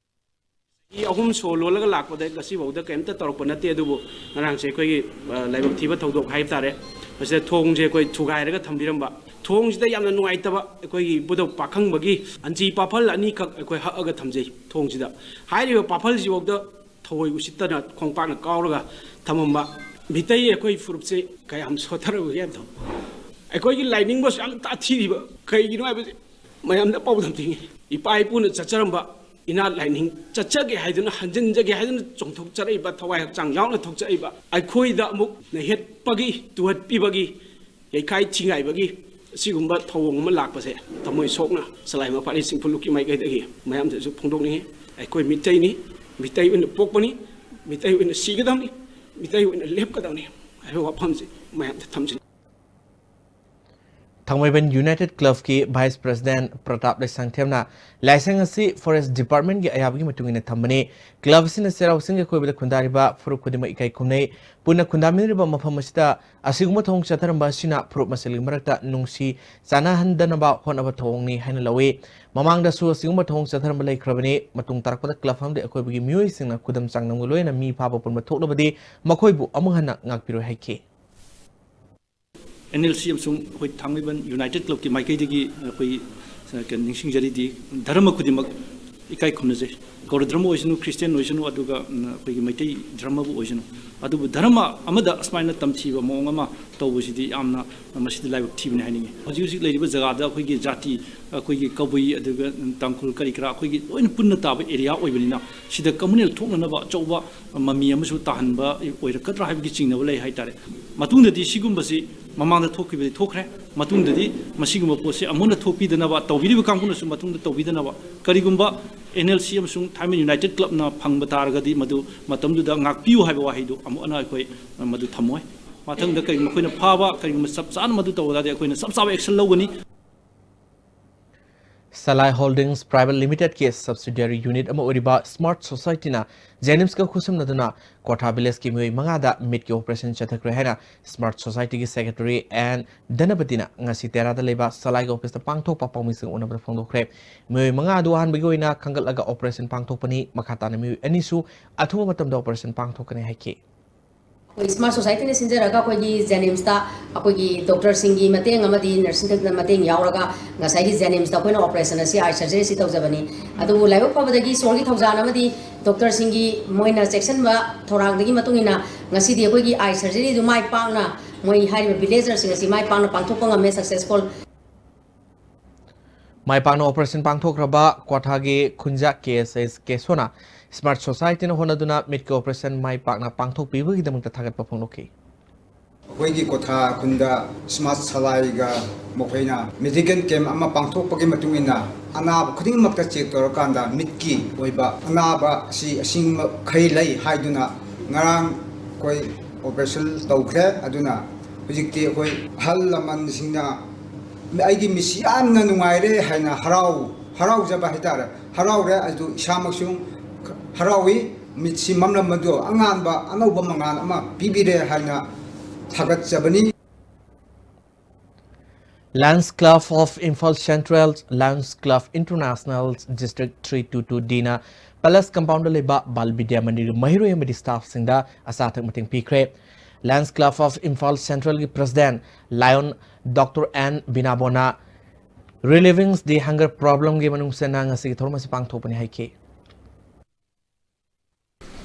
ꯆꯍꯤ ꯑꯍꯨꯝ ꯁꯣ ꯂꯣꯜꯂꯒ ꯂꯥꯛꯄꯗ ꯉꯁꯤꯐꯥꯎꯗ ꯀꯔꯤꯝꯇ ꯇꯧꯔꯛꯄ ꯅꯠꯇꯦ꯫ ꯑꯗꯨꯕꯨ ꯉꯔꯥꯡꯁꯦ ꯑꯩꯈꯣꯏꯒꯤ, ꯑ, ꯂꯥꯏꯕꯛ ꯊꯤꯕ ꯊꯧꯗꯣꯛ ꯍꯥꯏꯕ ꯇꯥꯔꯦ꯫ ꯃꯁꯤꯗ ꯊꯣꯡꯁꯦ ꯑꯩꯈꯣꯏ ꯊꯨꯒꯥꯏꯔꯒ ꯊꯝꯕꯤꯔꯝꯕ꯫ ꯊꯣꯡꯁꯤꯗ ꯌꯥꯝꯅ ꯅꯨꯡꯉꯥꯏꯇꯕ, ꯑꯩꯈꯣꯏꯒꯤ ꯏꯕꯨꯙꯧ ꯄꯥꯈꯪꯕꯒꯤ ꯑꯟꯖꯤ ꯄꯥꯐꯜ ꯑꯅꯤꯈꯛ ꯑꯩꯈꯣꯏ ꯍꯛꯑꯒ ꯊꯝꯖꯩ ꯊꯣꯡꯁꯤꯗ꯫ ꯍꯥꯏꯔꯤꯕ ꯄꯥꯐꯜꯁꯤꯐꯥꯎꯗ ꯊꯑꯣꯏ ꯎꯁꯤꯠꯇꯅ ꯈꯣꯡꯄꯥꯛꯅ ꯀꯥꯎꯔꯒ ꯊꯝꯃꯝꯕ꯫ ꯃꯤꯇꯩ ꯑꯩꯈꯣꯏ ꯐꯨꯔꯨꯞꯁꯦ ꯀꯌꯥꯝ ꯁꯣꯠꯊꯔꯕꯒꯦ ꯍꯥꯏꯕꯗꯣ꯫ ꯑꯩꯈꯣꯏꯒꯤ ꯂꯥꯏꯅꯤꯡꯕꯁꯨ ꯌꯥꯝ ꯇꯥꯊꯤꯔꯤꯕ꯫ ꯀꯩꯒꯤꯅꯣ ꯍꯥꯏꯕꯁꯦ, ꯃꯌꯥꯝꯗ ꯄꯥꯎꯗꯝ ꯄꯤꯅꯤꯡꯉꯤ, ꯏꯄꯥ ꯏꯄꯨꯅ ꯆꯠꯆꯔꯝꯕ ꯏꯅꯥꯠ ꯂꯥꯏꯅꯤꯡ ꯆꯠꯆꯒꯦ ꯍꯥꯏꯗꯨꯅ, ꯍꯟꯖꯤꯟꯖꯒꯦ ꯍꯥꯏꯗꯨꯅ ꯆꯣꯡꯊꯣꯛꯆꯔꯛꯏꯕ, ꯊꯋꯥꯏ ꯍꯛꯆꯥꯡ ꯌꯥꯎꯅ ꯊꯣꯛꯆꯔꯛꯏꯕ ꯑꯩꯈꯣꯏꯗ ꯑꯃꯨꯛ ꯅꯩꯍꯠꯄꯒꯤ, ꯇꯨꯍꯠꯄꯤꯕꯒꯤ, ꯌꯩꯈꯥꯏ ꯊꯤꯡꯒꯥꯏꯕꯒꯤ ꯑꯁꯤꯒꯨꯝꯕ ꯊꯧꯑꯣꯡ ꯑꯃ ꯂꯥꯛꯄꯁꯦ ꯊꯃꯣꯏ ꯁꯣꯛꯅ ꯁꯂꯥꯏ ꯃꯄꯥꯜꯂꯤ ꯆꯤꯡꯐꯨ ꯂꯨꯞꯀꯤ ꯃꯥꯏꯀꯩꯗꯒꯤ ꯃꯌꯥꯝꯗꯁꯨ ꯐꯣꯡꯗꯣꯛꯅꯤꯡꯉꯤ꯫ ꯑꯩꯈꯣꯏ ꯃꯤꯇꯩꯅꯤ, ꯃꯤꯇꯩ ꯑꯣꯏꯅ ꯄꯣꯛꯄꯅꯤ, ꯃꯤꯇꯩ ꯑꯣꯏꯅ ꯁꯤꯒꯗꯕꯅꯤ, ꯃꯤꯇꯩ ꯑꯣꯏꯅ ꯂꯦꯞꯀꯗꯕꯅꯤ ꯍꯥꯏꯕ ꯋꯥꯐꯝꯁꯤ ꯃꯌꯥꯝꯗ ꯊꯝꯖꯅꯤꯡꯏ꯫ ꯊꯥꯡꯃꯩꯕꯟ ꯌꯨꯅꯥꯏꯇꯦꯗ ꯀ꯭ꯂꯕꯀꯤ ꯚꯥꯏꯁ ꯄ꯭ꯔꯁꯤꯗꯦꯟꯠ ꯄ꯭ꯔꯇꯥꯞ ꯂꯩꯁꯥꯡꯊꯦꯝꯅ ꯂꯥꯏꯁꯪ ꯑꯁꯤ ꯐꯣꯔꯦꯁ ꯗꯤꯄꯥꯔꯠꯃꯦꯟꯠꯀꯤ ꯑꯌꯥꯕꯒꯤ ꯃꯇꯨꯡ ꯏꯟꯅ ꯊꯝꯕꯅꯤ꯫ ꯀ꯭ꯂꯕ ꯑꯁꯤꯅ ꯆꯩꯔꯥꯎ ꯆꯤꯡꯒꯤ ꯑꯀꯣꯏꯕꯗ ꯈꯨꯟꯗꯥꯔꯤꯕ ꯐꯨꯔꯨꯞ ꯈꯨꯗꯤꯡꯃꯛ ꯏꯀꯥꯏ ꯈꯨꯝꯅꯩ꯫ ꯄꯨꯟꯅ ꯈꯨꯟꯗꯥꯃꯤꯟꯅꯔꯤꯕ ꯃꯐꯝ ꯑꯁꯤꯗ ꯑꯁꯤꯒꯨꯝꯕ ꯊꯧꯑꯣꯡ ꯆꯠꯊꯔꯝꯕ ꯑꯁꯤꯅ ꯐꯨꯔꯨꯞ ꯃꯁꯦꯜꯒꯤ ꯃꯔꯛꯇ ꯅꯨꯡꯁꯤ ꯆꯥꯟꯅꯍꯟꯗꯅꯕ ꯍꯣꯠꯅꯕ ꯊꯧꯑꯣꯡꯅꯤ ꯍꯥꯏꯅ ꯂꯧꯏ꯫ ꯃꯃꯥꯡꯗꯁꯨ ꯑꯁꯤꯒꯨꯝꯕ ꯊꯧꯑꯣꯡ ꯆꯠꯊꯔꯝꯕ ꯂꯩꯈ꯭ꯔꯕꯅꯤ꯫ ꯃꯇꯨꯡ ꯇꯥꯔꯛꯄꯗ ꯀ꯭ꯂꯕ ꯑꯃꯗꯤ ꯑꯀꯣꯏꯕꯒꯤ ꯃꯤꯑꯣꯏꯁꯤꯡꯅ ꯈꯨꯗꯝ ꯆꯥꯡꯗꯝꯒ ꯂꯣꯏꯅꯅ ꯃꯤ ꯐꯥꯕ ꯄꯨꯟꯕ ꯊꯣꯛꯂꯕꯗꯤ ꯃꯈꯣꯏꯕꯨ ꯑꯃꯨꯛ ꯍꯟꯅ ꯉꯥꯛꯄꯤꯔꯣꯏ ꯍꯥꯏꯈꯤ꯫ ꯑꯦꯟ ꯑꯦꯜ ꯁꯤ ꯑꯃꯁꯨꯡ ꯑꯩꯈꯣꯏ ꯊꯥꯡꯃꯩꯕꯟ ꯌꯨꯅꯥꯏꯇꯦꯗ ꯀ꯭ꯂꯕꯀꯤ ꯃꯥꯏꯀꯩꯗꯒꯤ ꯑꯩꯈꯣꯏꯒꯤ ꯀꯩꯅꯣ ꯅꯤꯡꯁꯤꯡꯖꯔꯤꯗꯤ, ꯙꯔꯃ ꯈꯨꯗꯤꯡꯃꯛ ꯏꯀꯥꯏ ꯈꯨꯝꯅꯖꯩ꯫ ꯒꯧꯔ ꯙꯔꯃ ꯑꯣꯏꯁꯅꯨ, ꯈ꯭ꯔꯤꯁꯇꯤꯌꯥꯟ ꯑꯣꯏꯁꯅꯨ, ꯑꯗꯨꯒ ꯎꯝ, ꯑꯩꯈꯣꯏꯒꯤ ꯃꯩꯇꯩ ꯙꯔꯃꯕꯨ ꯑꯣꯏꯁꯅꯨ, ꯑꯗꯨꯕꯨ ꯙꯔꯃ ꯑꯃꯗ ꯑꯁꯨꯃꯥꯏꯅ ꯇꯝꯊꯤꯕ ꯃꯑꯣꯡ ꯑꯃ ꯇꯧꯕꯁꯤꯗꯤ ꯌꯥꯝꯅ, ꯃꯁꯤꯗꯤ ꯂꯥꯏꯕꯛ ꯊꯤꯕꯅꯤ ꯍꯥꯏꯅꯤꯡꯉꯤ꯫ ꯍꯧꯖꯤꯛ ꯍꯧꯖꯤꯛ ꯂꯩꯔꯤꯕ ꯖꯒꯥꯗ ꯑꯩꯈꯣꯏꯒꯤ ꯖꯥꯇꯤ, ꯑꯩꯈꯣꯏꯒꯤ ꯀꯕꯨꯏ, ꯑꯗꯨꯒ ꯇꯥꯡꯈꯨꯜ, ꯀꯔꯤ ꯀꯔꯥ ꯑꯩꯈꯣꯏꯒꯤ ꯂꯣꯏꯅ ꯄꯨꯟꯅ ꯇꯥꯕ ꯑꯦꯔꯤꯌꯥ ꯑꯣꯏꯕꯅꯤꯅ, ꯁꯤꯗ ꯀꯝꯃꯨꯅꯦꯜ ꯊꯣꯛꯅꯅꯕ ꯑꯆꯧꯕ ꯃꯃꯤ ꯑꯃꯁꯨ ꯇꯥꯍꯟꯕ ꯑꯣꯏꯔꯛꯀꯗ꯭ꯔꯥ ꯍꯥꯏꯕꯒꯤ ꯆꯤꯡꯅꯕ ꯂꯩ ꯍꯥꯏꯇꯥꯔꯦ꯫ ꯃꯇꯨꯡꯗꯗꯤ ꯁꯤꯒꯨꯝꯕꯁꯤ ꯃꯃꯥꯡꯗ ꯊꯣꯛꯈꯤꯕꯗꯤ ꯊꯣꯛꯈ꯭ꯔꯦ, ꯃꯇꯨꯡꯗꯗꯤ ꯃꯁꯤꯒꯨꯝꯕ ꯄꯣꯠꯁꯤ ꯑꯃꯨꯛ ꯍꯟꯅ ꯊꯣꯛꯄꯤꯗꯅꯕ, ꯇꯧꯕꯤꯔꯤꯕ ꯀꯥꯡꯕꯨꯅꯁꯨ ꯃꯇꯨꯡꯗ ꯇꯧꯕꯤꯗꯅꯕ, ꯀꯔꯤꯒꯨꯝꯕ ꯑꯦꯟ ꯑꯦꯜ ꯁꯤ ꯑꯃꯁꯨꯡ ꯊꯥꯡꯃꯩꯕꯟ ꯌꯨꯅꯥꯏꯇꯦꯗ ꯀ꯭ꯂꯕꯅ ꯐꯪꯕ ꯇꯥꯔꯒꯗꯤ ꯃꯗꯨ ꯃꯇꯝꯗꯨꯗ ꯉꯥꯛꯄꯤꯌꯨ ꯍꯥꯏꯕ ꯋꯥꯍꯩꯗꯨ ꯑꯃꯨꯛ ꯍꯟꯅ ꯑꯩꯈꯣꯏ ꯃꯗꯨ ꯊꯝꯃꯣꯏ꯫ ꯃꯊꯪꯗ ꯀꯔꯤꯒꯨꯝꯕ ꯑꯩꯈꯣꯏꯅ ꯐꯥꯕ, ꯀꯔꯤꯒꯨꯝꯕ ꯆꯞ ꯆꯥꯅ ꯃꯗꯨ ꯇꯧꯕ ꯇꯥꯔꯗꯤ ꯑꯩꯈꯣꯏꯅ ꯆꯞ ꯆꯥꯕ ꯑꯦꯛꯁꯟ ꯂꯧꯒꯅꯤ꯫ ꯁꯂꯥꯏ ꯍꯣꯜꯗꯤꯡꯁ ꯄ꯭ꯔꯥꯏꯚꯦꯠ ꯂꯤꯃꯤꯇꯦꯗꯀꯤ ꯁꯕꯁꯤꯗꯤꯌꯥꯔꯤ ꯌꯨꯅꯤꯠ ꯑꯃ ꯑꯣꯏꯔꯤꯕ ꯁ꯭ꯃꯥꯔꯠ ꯁꯣꯁꯥꯏꯇꯤꯅ ꯖꯦꯅꯤꯝꯁꯀ ꯈꯨꯠꯁꯝꯅꯗꯨꯅ ꯀ꯭ꯋꯥꯊꯥ ꯚꯤꯂꯦꯖꯀꯤ ꯃꯤꯑꯣꯏ ꯃꯉꯥꯗ ꯃꯤꯠꯀꯤ ꯑꯣꯄꯔꯦꯁꯟ ꯆꯠꯊꯈ꯭ꯔꯦ ꯍꯥꯏꯅ ꯁ꯭ꯃꯥꯔꯠ ꯁꯣꯁꯥꯏꯇꯤꯒꯤ ꯁꯦꯀ꯭ꯔꯦꯇꯔꯤ ꯑꯦꯟ ꯙꯅꯄꯇꯤꯅ ꯉꯁꯤ ꯇꯦꯔꯥꯗ ꯂꯩꯕ ꯁꯂꯥꯏꯒꯤ ꯑꯣꯐꯤꯁꯇ ꯄꯥꯡꯊꯣꯛꯄ ꯄꯥꯎꯃꯤꯁꯤꯡ ꯎꯅꯕꯗ ꯐꯣꯡꯗꯣꯛꯈ꯭ꯔꯦ꯫ ꯃꯤꯑꯣꯏ ꯃꯉꯥ ꯑꯗꯨ ꯑꯍꯥꯟꯕꯒꯤ ꯑꯣꯏꯅ ꯈꯟꯒꯠꯂꯒ ꯑꯣꯄꯔꯦꯁꯟ ꯄꯥꯡꯊꯣꯛꯄꯅꯤ꯫ ꯃꯈꯥ ꯇꯥꯅ ꯃꯤꯑꯣꯏ ꯑꯅꯤꯁꯨ ꯑꯊꯨꯕ ꯃꯇꯝꯗ ꯑꯣꯄꯔꯦꯁꯟ ꯄꯥꯡꯊꯣꯛꯀꯅꯤ ꯍꯥꯏꯈꯤ꯫ ꯑꯩꯈꯣꯏ ꯁ꯭ꯃꯥꯔꯠ ꯁꯣꯁꯥꯏꯇꯤꯅ ꯁꯤꯟꯖꯔꯒ ꯑꯩꯈꯣꯏꯒꯤ ꯖꯦꯅꯤꯝꯁꯇ ꯑꯩꯈꯣꯏꯒꯤ ꯗꯣꯛꯇꯔꯁꯤꯡꯒꯤ ꯃꯇꯦꯡ ꯑꯃꯗꯤ ꯅꯔꯁꯤꯡ ꯃꯇꯦꯡ ꯌꯥꯎꯔꯒ ꯉꯁꯥꯏꯒꯤ ꯖꯦꯅꯤꯝꯁꯇ ꯑꯩꯈꯣꯏꯅ ꯑꯣꯄꯔꯦꯁꯟ ꯑꯁꯤ, ꯑꯥꯏ ꯁꯔꯖꯔꯤ ꯑꯁꯤ ꯇꯧꯖꯕꯅꯤ꯫ ꯑꯗꯨꯕꯨ ꯂꯥꯏꯕꯛ ꯐꯕꯗꯒꯤ ꯏꯁꯣꯔꯒꯤ ꯊꯧꯖꯥꯜ ꯑꯃꯗꯤ ꯗꯣꯛꯇꯔꯁꯤꯡꯒꯤ ꯃꯣꯏꯅ ꯆꯦꯛꯁꯤꯟꯕ ꯊꯧꯔꯥꯡꯗꯒꯤ ꯃꯇꯨꯡ ꯏꯟꯅ ꯉꯁꯤꯗꯤ ꯑꯩꯈꯣꯏꯒꯤ ꯑꯥꯏ ꯁꯔꯖꯔꯤꯗꯨ ꯃꯥꯏ ꯄꯥꯛꯅ ꯃꯣꯏ ꯍꯥꯏꯔꯤꯕ ꯚꯤꯂꯦꯖꯔꯁꯤꯡ ꯑꯁꯤ ꯃꯥꯏ ꯄꯥꯛꯅ ꯄꯥꯡꯊꯣꯛꯄ ꯉꯝꯃꯦ, ꯁꯛꯁꯦꯁꯐꯨꯜ꯫ ꯃꯥꯏ ꯄꯥꯛꯅ operation ꯄꯥꯡꯊꯣꯛꯈ꯭ꯔꯕ ꯀ꯭ꯋꯥꯊꯥꯒꯤ ꯈꯨꯟꯖꯥ ꯀꯦ ꯑꯦꯁ ꯑꯦꯁ ꯀꯦꯁꯣꯅ Smart Society ꯅ ꯍꯣꯠꯅꯗꯨꯅ ꯃꯤꯠꯀꯤ operation ꯃꯥꯏ ꯄꯥꯛꯅ ꯄꯥꯡꯊꯣꯛꯄꯤꯕꯒꯤꯗꯃꯛꯇ ꯊꯥꯒꯠꯄ ꯐꯣꯡꯗꯣꯛꯈꯤ꯫ ꯑꯩꯈꯣꯏꯒꯤ ꯀ꯭ꯋꯥꯊꯥ ꯈꯨꯟꯗ Smart ꯁꯂꯥꯏꯒ ꯃꯈꯣꯏꯅ medical camp ꯑꯃ ꯄꯥꯡꯊꯣꯛꯄꯒꯤ ꯃꯇꯨꯡ ꯏꯟꯅ ꯑꯅꯥꯕ ꯈꯨꯗꯤꯡꯃꯛꯇ check ꯇꯧꯔꯀꯥꯟꯗ ꯃꯤꯠꯀꯤ ꯑꯣꯏꯕ ꯑꯅꯥꯕ ꯑꯁꯤ ꯑꯁꯤꯡꯕ ꯃꯈꯩ ꯂꯩ ꯍꯥꯏꯗꯨꯅ ꯉꯔꯥꯡ ꯑꯩꯈꯣꯏ operation ꯇꯧꯈ꯭ꯔꯦ꯫ ꯑꯗꯨꯅ ꯍꯧꯖꯤꯛꯇꯤ ꯑꯩꯈꯣꯏ ꯑꯍꯜ ꯂꯃꯟꯁꯤꯡꯅ ꯑꯩꯒꯤ ꯃꯤꯠꯁꯤ ꯌꯥꯝꯅ ꯅꯨꯡꯉꯥꯏꯔꯦ ꯍꯥꯏꯅ ꯍꯔꯥꯎ-, ꯍꯔꯥꯎꯖꯕ ꯍꯥꯏꯇꯥꯔꯦ꯫ ꯍꯔꯥꯎꯔꯦ꯫ ꯑꯗꯨ ꯏꯁꯥꯃꯛꯁꯨ ꯍꯔꯥꯎꯏ꯫ ꯃꯤꯠꯁꯤ ꯃꯝꯂꯝꯕꯗꯨ ꯑꯉꯥꯟꯕ ꯑꯅꯧꯕ ꯃꯉꯥꯜ ꯑꯃ ꯄꯤꯕꯤꯔꯦ ꯍꯥꯏꯅ ꯊꯥꯒꯠꯆꯕꯅꯤ꯫ Lions Club of Imphal Central, Lions Club International, District three two two D ꯅ Palace Compound ꯗ ꯂꯩꯕ ꯕꯥꯜ ꯕꯤꯗ꯭ꯌꯥ ꯃꯟꯗꯤꯔꯒꯤ ꯃꯍꯩꯔꯣꯏ ꯑꯃꯗꯤ staff ꯁꯤꯡꯗ ꯑꯆꯥ ꯑꯊꯛ ꯃꯇꯦꯡ ꯄꯤꯈ꯭ꯔꯦ꯫ Lions Club of Imphal Central ꯒꯤ President Lion Doctor N ꯕꯤꯅꯥꯕꯣꯅ Relieving the Hunger Problem ꯒꯤ ꯃꯅꯨꯡ ꯆꯟꯅ ꯉꯁꯤꯒꯤ ꯊꯧꯔꯝ ꯑꯁꯤ ꯄꯥꯡꯊꯣꯛꯄꯅꯤ ꯍꯥꯏꯈꯤ꯫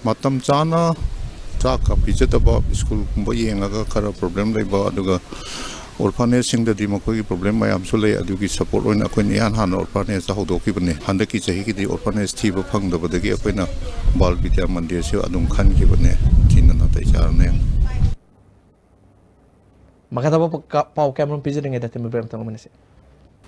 ꯃꯇꯝ ꯆꯥꯅ ꯆꯥꯛꯀ ꯄꯤꯖꯗꯕ, ꯁ꯭ꯀꯨꯜꯒꯨꯝꯕ ꯌꯦꯡꯉꯒ ꯈꯔ problem ꯂꯩꯕ, ꯑꯗꯨꯒ orphanage ꯁꯤꯡꯗꯗꯤ ꯃꯈꯣꯏꯒꯤ problem ꯃꯌꯥꯝꯁꯨ ꯂꯩ꯫ ꯑꯗꯨꯒꯤ support ꯑꯣꯏꯅ ꯑꯩꯈꯣꯏꯅ ꯏꯍꯥꯟ ꯍꯥꯟꯅ orphanage ꯇ ꯍꯧꯗꯣꯛꯈꯤꯕꯅꯤ꯫ ꯍꯟꯗꯛꯀꯤ ꯆꯍꯤꯒꯤꯗꯤ orphanage ꯊꯤꯕ ꯐꯪꯗꯕꯗꯒꯤ ꯑꯩꯈꯣꯏꯅ ꯕꯥꯜ ꯕꯤꯗ꯭ꯌꯥ ꯃꯟꯗꯤꯔꯁꯨ ꯑꯗꯨꯝ ꯈꯟꯈꯤꯕꯅꯦ꯫ ꯊꯤꯅ ꯅꯥꯇꯩ ꯆꯥꯔꯅꯤ꯫ ꯃꯈꯥ ꯇꯥꯕ ꯄꯥꯎ ꯀ-, ꯄꯥꯎ ꯀꯌꯥꯃꯔꯨꯝ ꯄꯤꯖꯔꯤꯉꯩꯗ ꯊꯤꯟꯕ break ꯑꯃꯇꯪ ꯂꯧꯃꯤꯟꯅꯁꯤ꯫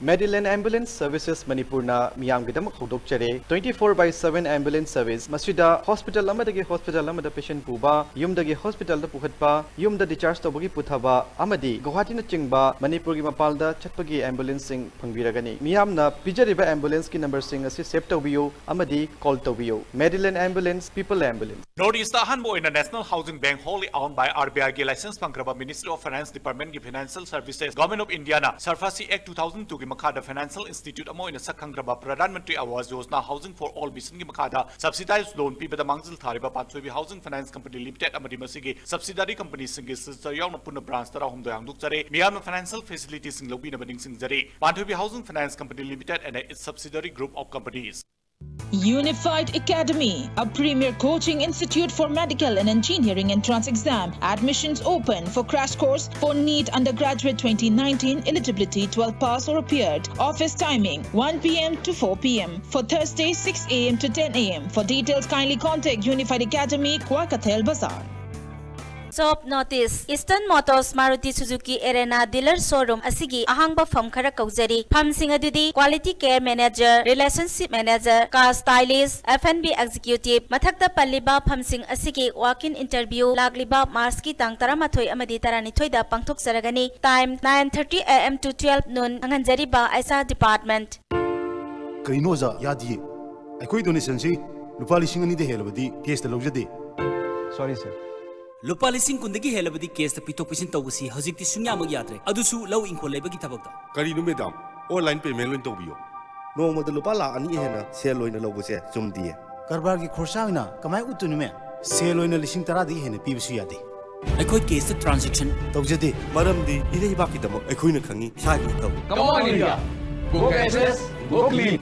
Medilane Ambulance Services ꯃꯅꯤꯄꯨꯔꯅ ꯃꯤꯌꯥꯝꯒꯤꯗꯃꯛ ꯍꯧꯗꯣꯛꯆꯔꯦ twenty four by seven ambulance service꯫ ꯃꯁꯤꯗ hospital ꯑꯃꯗꯒꯤ hospital ꯑꯃꯗ patient ꯄꯨꯕ, ꯌꯨꯝꯗꯒꯤ hospital ꯗ ꯄꯨꯈꯠꯄ, ꯌꯨꯝꯗ discharge ꯇꯧꯕꯒꯤ ꯄꯨꯊꯕ, ꯑꯃꯗꯤ ꯒꯨꯋꯥꯍꯥꯇꯤꯅꯆꯤꯡꯕ ꯃꯅꯤꯄꯨꯔꯒꯤ ꯃꯄꯥꯟꯗ ꯆꯠꯄꯒꯤ ambulance ꯁꯤꯡ ꯐꯪꯕꯤꯔꯒꯅꯤ꯫ ꯃꯤꯌꯥꯝꯅ ꯄꯤꯖꯔꯤꯕ ambulance ꯀꯤ number ꯁꯤꯡ ꯑꯁꯤ save ꯇꯧꯕꯤꯌꯨ ꯑꯃꯗꯤ call ꯇꯧꯕꯤꯌꯨ꯫ Medilane Ambulance, People Ambulance꯫ North East ꯑꯍꯥꯟꯕ ꯑꯣꯏꯅ National Housing Bank, wholly owned by R B I ꯒꯤ license ꯐꯪꯈ꯭ꯔꯕ Ministry of Finance Department ꯒꯤ Financial Services, Government of India ꯅ SARFAESI Act two thousand two ꯒꯤ ꯃꯈꯥꯗ financial institute ꯑꯃ ꯑꯣꯏꯅ ꯁꯛ ꯈꯪꯈ꯭ꯔꯕ Pradhan Mantri Awas Yojana Housing for All mission ꯒꯤ ꯃꯈꯥꯗ subsidized loan ꯄꯤꯕꯗ ꯃꯥꯡꯖꯤꯜ ꯊꯥꯔꯤꯕ ꯄꯥꯟꯊꯣꯏꯕꯤ Housing Finance Company Limited ꯑꯃꯗꯤ ꯃꯁꯤꯒꯤ subsidiary company ꯁꯤꯡꯒꯤ sister ꯌꯥꯎꯅ ꯄꯨꯟꯅ branch ꯇꯔꯥꯍꯨꯝꯗꯣꯏ ꯍꯥꯡꯗꯣꯛꯆꯔꯦ꯫ ꯃꯤꯌꯥꯝꯅ financial facility ꯁꯤꯡ ꯂꯧꯕꯤꯅꯕ ꯅꯤꯡꯁꯤꯡꯖꯔꯤ꯫ ꯄꯥꯟꯊꯣꯏꯕꯤ Housing Finance Company Limited and its subsidiary group of companies꯫ Unified Academy, a premier coaching institute for medical and engineering entrance exam. Admissions open for crash course for NEET undergraduate twenty nineteen eligibility, twelve pass or appeared. Office timing one p m to four p m for Thursday, six a m to ten a m. For details, kindly contact Unified Academy, Kwarkathel Bazaar. Shop notice: Eastern Motors Maruti Suzuki Erena dealer showroom ꯑꯁꯤꯒꯤ ꯑꯍꯥꯡꯕ ꯐꯝ ꯈꯔ ꯀꯧꯖꯔꯤ꯫ ꯐꯝꯁꯤꯡ ꯑꯗꯨꯗꯤ Quality Care Manager, Relationship Manager, Car Stylist, F and B Executive꯫ ꯃꯊꯛꯇ ꯄꯜꯂꯤꯕ ꯐꯝꯁꯤꯡ ꯑꯁꯤꯒꯤ walk-in interview ꯂꯥꯛꯂꯤꯕ ꯃꯥꯔꯆꯀꯤ ꯇꯥꯡ ꯇꯔꯥꯃꯥꯊꯣꯏ ꯑꯃꯗꯤ ꯇꯔꯥꯅꯤꯊꯣꯏꯗ ꯄꯥꯡꯊꯣꯛꯆꯔꯒꯅꯤ꯫ Time nine thirty a m to twelve noon꯫ ꯈꯪꯍꯟꯖꯔꯤꯕ H R Department꯫ ꯀꯔꯤꯅꯣ ꯑꯣꯖꯥ? ꯌꯥꯗꯤꯌꯦ꯫ ꯑꯩꯈꯣꯏ donationꯁꯤ ꯂꯨꯄꯥ ꯂꯤꯁꯤꯡ ꯑꯅꯤꯗ ꯍꯦꯜꯂꯕꯗꯤ cash ꯇ ꯂꯧꯖꯗꯦ꯫ Sorry, sir. ꯂꯨꯄꯥ ꯂꯤꯁꯤꯡ ꯀꯨꯟꯗꯒꯤ ꯍꯦꯜꯂꯕꯗꯤ cash ꯇ ꯄꯤꯊꯣꯛ ꯄꯤꯁꯤꯟ ꯇꯧꯕꯁꯤ ꯍꯧꯖꯤꯛꯇꯤ ꯁꯨꯡꯌꯥꯃꯛ ꯌꯥꯗ꯭ꯔꯦ, ꯑꯗꯨꯁꯨ ꯂꯧ ꯏꯪꯈꯣꯜ ꯂꯩꯕꯒꯤ ꯊꯕꯛꯇ꯫ ꯀꯔꯤꯅꯣ madam? Online payment ꯂꯣꯏꯅ ꯇꯧꯕꯤꯌꯣ꯫ ꯅꯣꯡꯃꯗ ꯂꯨꯄꯥ ꯂꯥꯈ ꯑꯅꯤ ꯍꯦꯟꯅ ꯁꯦꯜ ꯑꯣꯏꯅ ꯂꯧꯕꯁꯦ ꯆꯨꯝꯗꯤꯌꯦ꯫ ꯀꯔꯕꯥꯔꯒꯤ ꯈꯣꯔꯁꯥ ꯑꯣꯏꯅ ꯀꯃꯥꯏ ꯎꯠꯇꯣꯏꯅꯣ, ma'am? ꯁꯦꯜ ꯑꯣꯏꯅ ꯂꯤꯁꯤꯡ ꯇꯔꯥꯗꯒꯤ ꯍꯦꯟꯅ ꯄꯤꯕꯁꯨ ꯌꯥꯗꯦ꯫ ꯑꯩꯈꯣꯏ cash ꯇ transaction ꯇꯧꯖꯗꯦ꯫ ꯃꯔꯝꯗꯤ ꯏꯔꯩꯕꯥꯛꯀꯤꯗꯃꯛ ꯑꯩꯈꯣꯏꯅ ꯈꯪꯉꯤ ꯏꯁꯥꯒꯤ ꯏꯊꯧ꯫ Come on, India! Go cashless, go clean!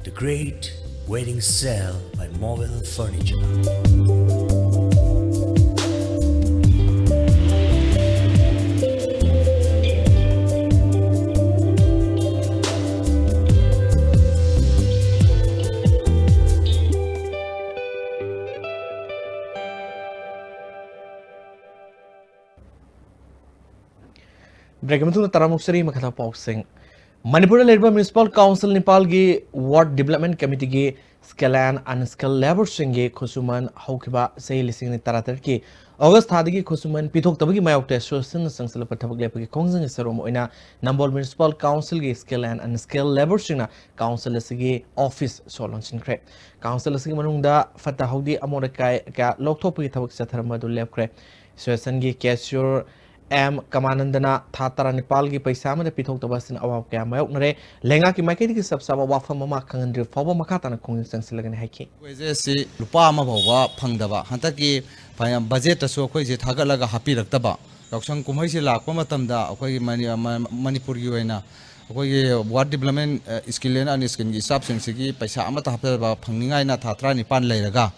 The Great Wedding Sale by Mobile Furniture. Break ꯃꯇꯨꯡꯗ ꯇꯔꯥꯃꯨꯛ ꯆꯔꯤ ꯃꯈꯥ ꯄꯥꯎꯁꯤꯡ꯫ ꯃꯅꯤꯄꯨꯔꯗ ꯂꯩꯔꯤꯕ Municipal Council ꯅꯤꯄꯥꯜꯒꯤ Ward Development Committeeꯒꯤ Skilled and Unskilled Labourꯁꯤꯡꯒꯤ ꯈꯨꯠꯁꯨꯃꯟ ꯍꯧꯈꯤꯕ ꯆꯍꯤ ꯂꯤꯁꯤꯡ ꯑꯅꯤ ꯇꯔꯥꯇꯔꯦꯠꯀꯤ August ꯊꯥꯗꯒꯤ ꯈꯨꯠꯁꯨꯃꯟ ꯄꯤꯊꯣꯛꯇꯕꯒꯤ ꯃꯥꯌꯣꯛꯇ associationꯅ ꯆꯪꯁꯤꯜꯂꯛꯄ ꯊꯕꯛ ꯂꯦꯞꯄꯒꯤ ꯈꯣꯡꯖꯪꯒꯤ ꯁꯔꯨꯛ ꯑꯃ ꯑꯣꯏꯅ ꯅꯝꯕꯣꯜ Municipal Councilꯒꯤ Skilled and Unskilled Labourꯁꯤꯡꯅ council ꯑꯁꯤꯒꯤ office ꯁꯣ ꯂꯣꯟꯁꯤꯟꯈ꯭ꯔꯦ꯫ Council ꯑꯁꯤꯒꯤ ꯃꯅꯨꯡꯗ ꯐꯠꯇ ꯍꯥꯎꯗꯤ ꯑꯃꯣꯠ ꯑꯀꯥꯏ ꯀꯌꯥ ꯂꯧꯊꯣꯛꯄꯒꯤ ꯊꯕꯛ ꯆꯠꯊꯔꯝꯕ ꯑꯗꯨ ꯂꯦꯞꯈ꯭ꯔꯦ꯫ Associationꯒꯤ cashier M ꯀꯃꯥꯅꯟꯗꯅ ꯊꯥ ꯇꯔꯥꯅꯤꯄꯥꯜꯒꯤ ꯄꯩꯁꯥ ꯑꯃꯗ ꯄꯤꯊꯣꯛꯇꯕ ꯑꯁꯤꯅ ꯑꯋꯥꯕ ꯀꯌꯥ ꯃꯥꯌꯣꯛꯅꯔꯦ꯫ ꯂꯩꯉꯥꯛꯀꯤ ꯃꯥꯏꯀꯩꯗꯒꯤ ꯆꯞ ꯆꯥꯕ ꯋꯥꯐꯝ ꯑꯃ ꯈꯪꯍꯟꯗ꯭ꯔꯤꯕ ꯐꯥꯎꯕ ꯃꯈꯥ ꯇꯥꯅ ꯈꯣꯡꯖꯪ ꯆꯪꯁꯤꯜꯂꯒꯅꯤ ꯍꯥꯏꯈꯤ꯫ ꯑꯩꯈꯣꯏꯁꯦ ꯁꯤ ꯂꯨꯄꯥ ꯑꯃ ꯐꯥꯎꯕ ꯐꯪꯗꯕ, ꯍꯟꯗꯛꯀꯤ ꯐꯥꯏꯅꯥꯟ-, budgetꯇꯁꯨ ꯑꯩꯈꯣꯏꯁꯦ ꯊꯥꯒꯠꯂꯒ ꯍꯥꯞꯄꯤꯔꯛꯇꯕ꯫ ꯌꯥꯎꯁꯪ ꯀꯨꯝꯍꯩꯁꯤ ꯂꯥꯛꯄ ꯃꯇꯝꯗ ꯑꯩꯈꯣꯏꯒꯤ ꯃꯅꯤ-, ꯃ-, ꯃꯅꯤꯄꯨꯔꯒꯤ ꯑꯣꯏꯅ ꯑꯩꯈꯣꯏꯒꯤ ꯋꯥꯔꯗ ꯗꯤꯕ꯭ꯂꯞꯃꯦꯟ, ꯑ, ꯁ꯭ꯀꯤꯜ ꯑꯦꯟ ꯑꯟꯁ꯭ꯀꯤꯜꯒꯤ ꯁ꯭ꯇꯥꯐꯁꯤꯡꯁꯤꯒꯤ ꯄꯩꯁꯥ ꯑꯃꯠꯇ ꯍꯥꯞꯆꯕ ꯐꯪꯅꯤꯡꯉꯥꯏꯅ ꯊꯥ ꯇꯔꯥꯅꯤꯄꯥꯟ ꯂꯩꯔꯒ,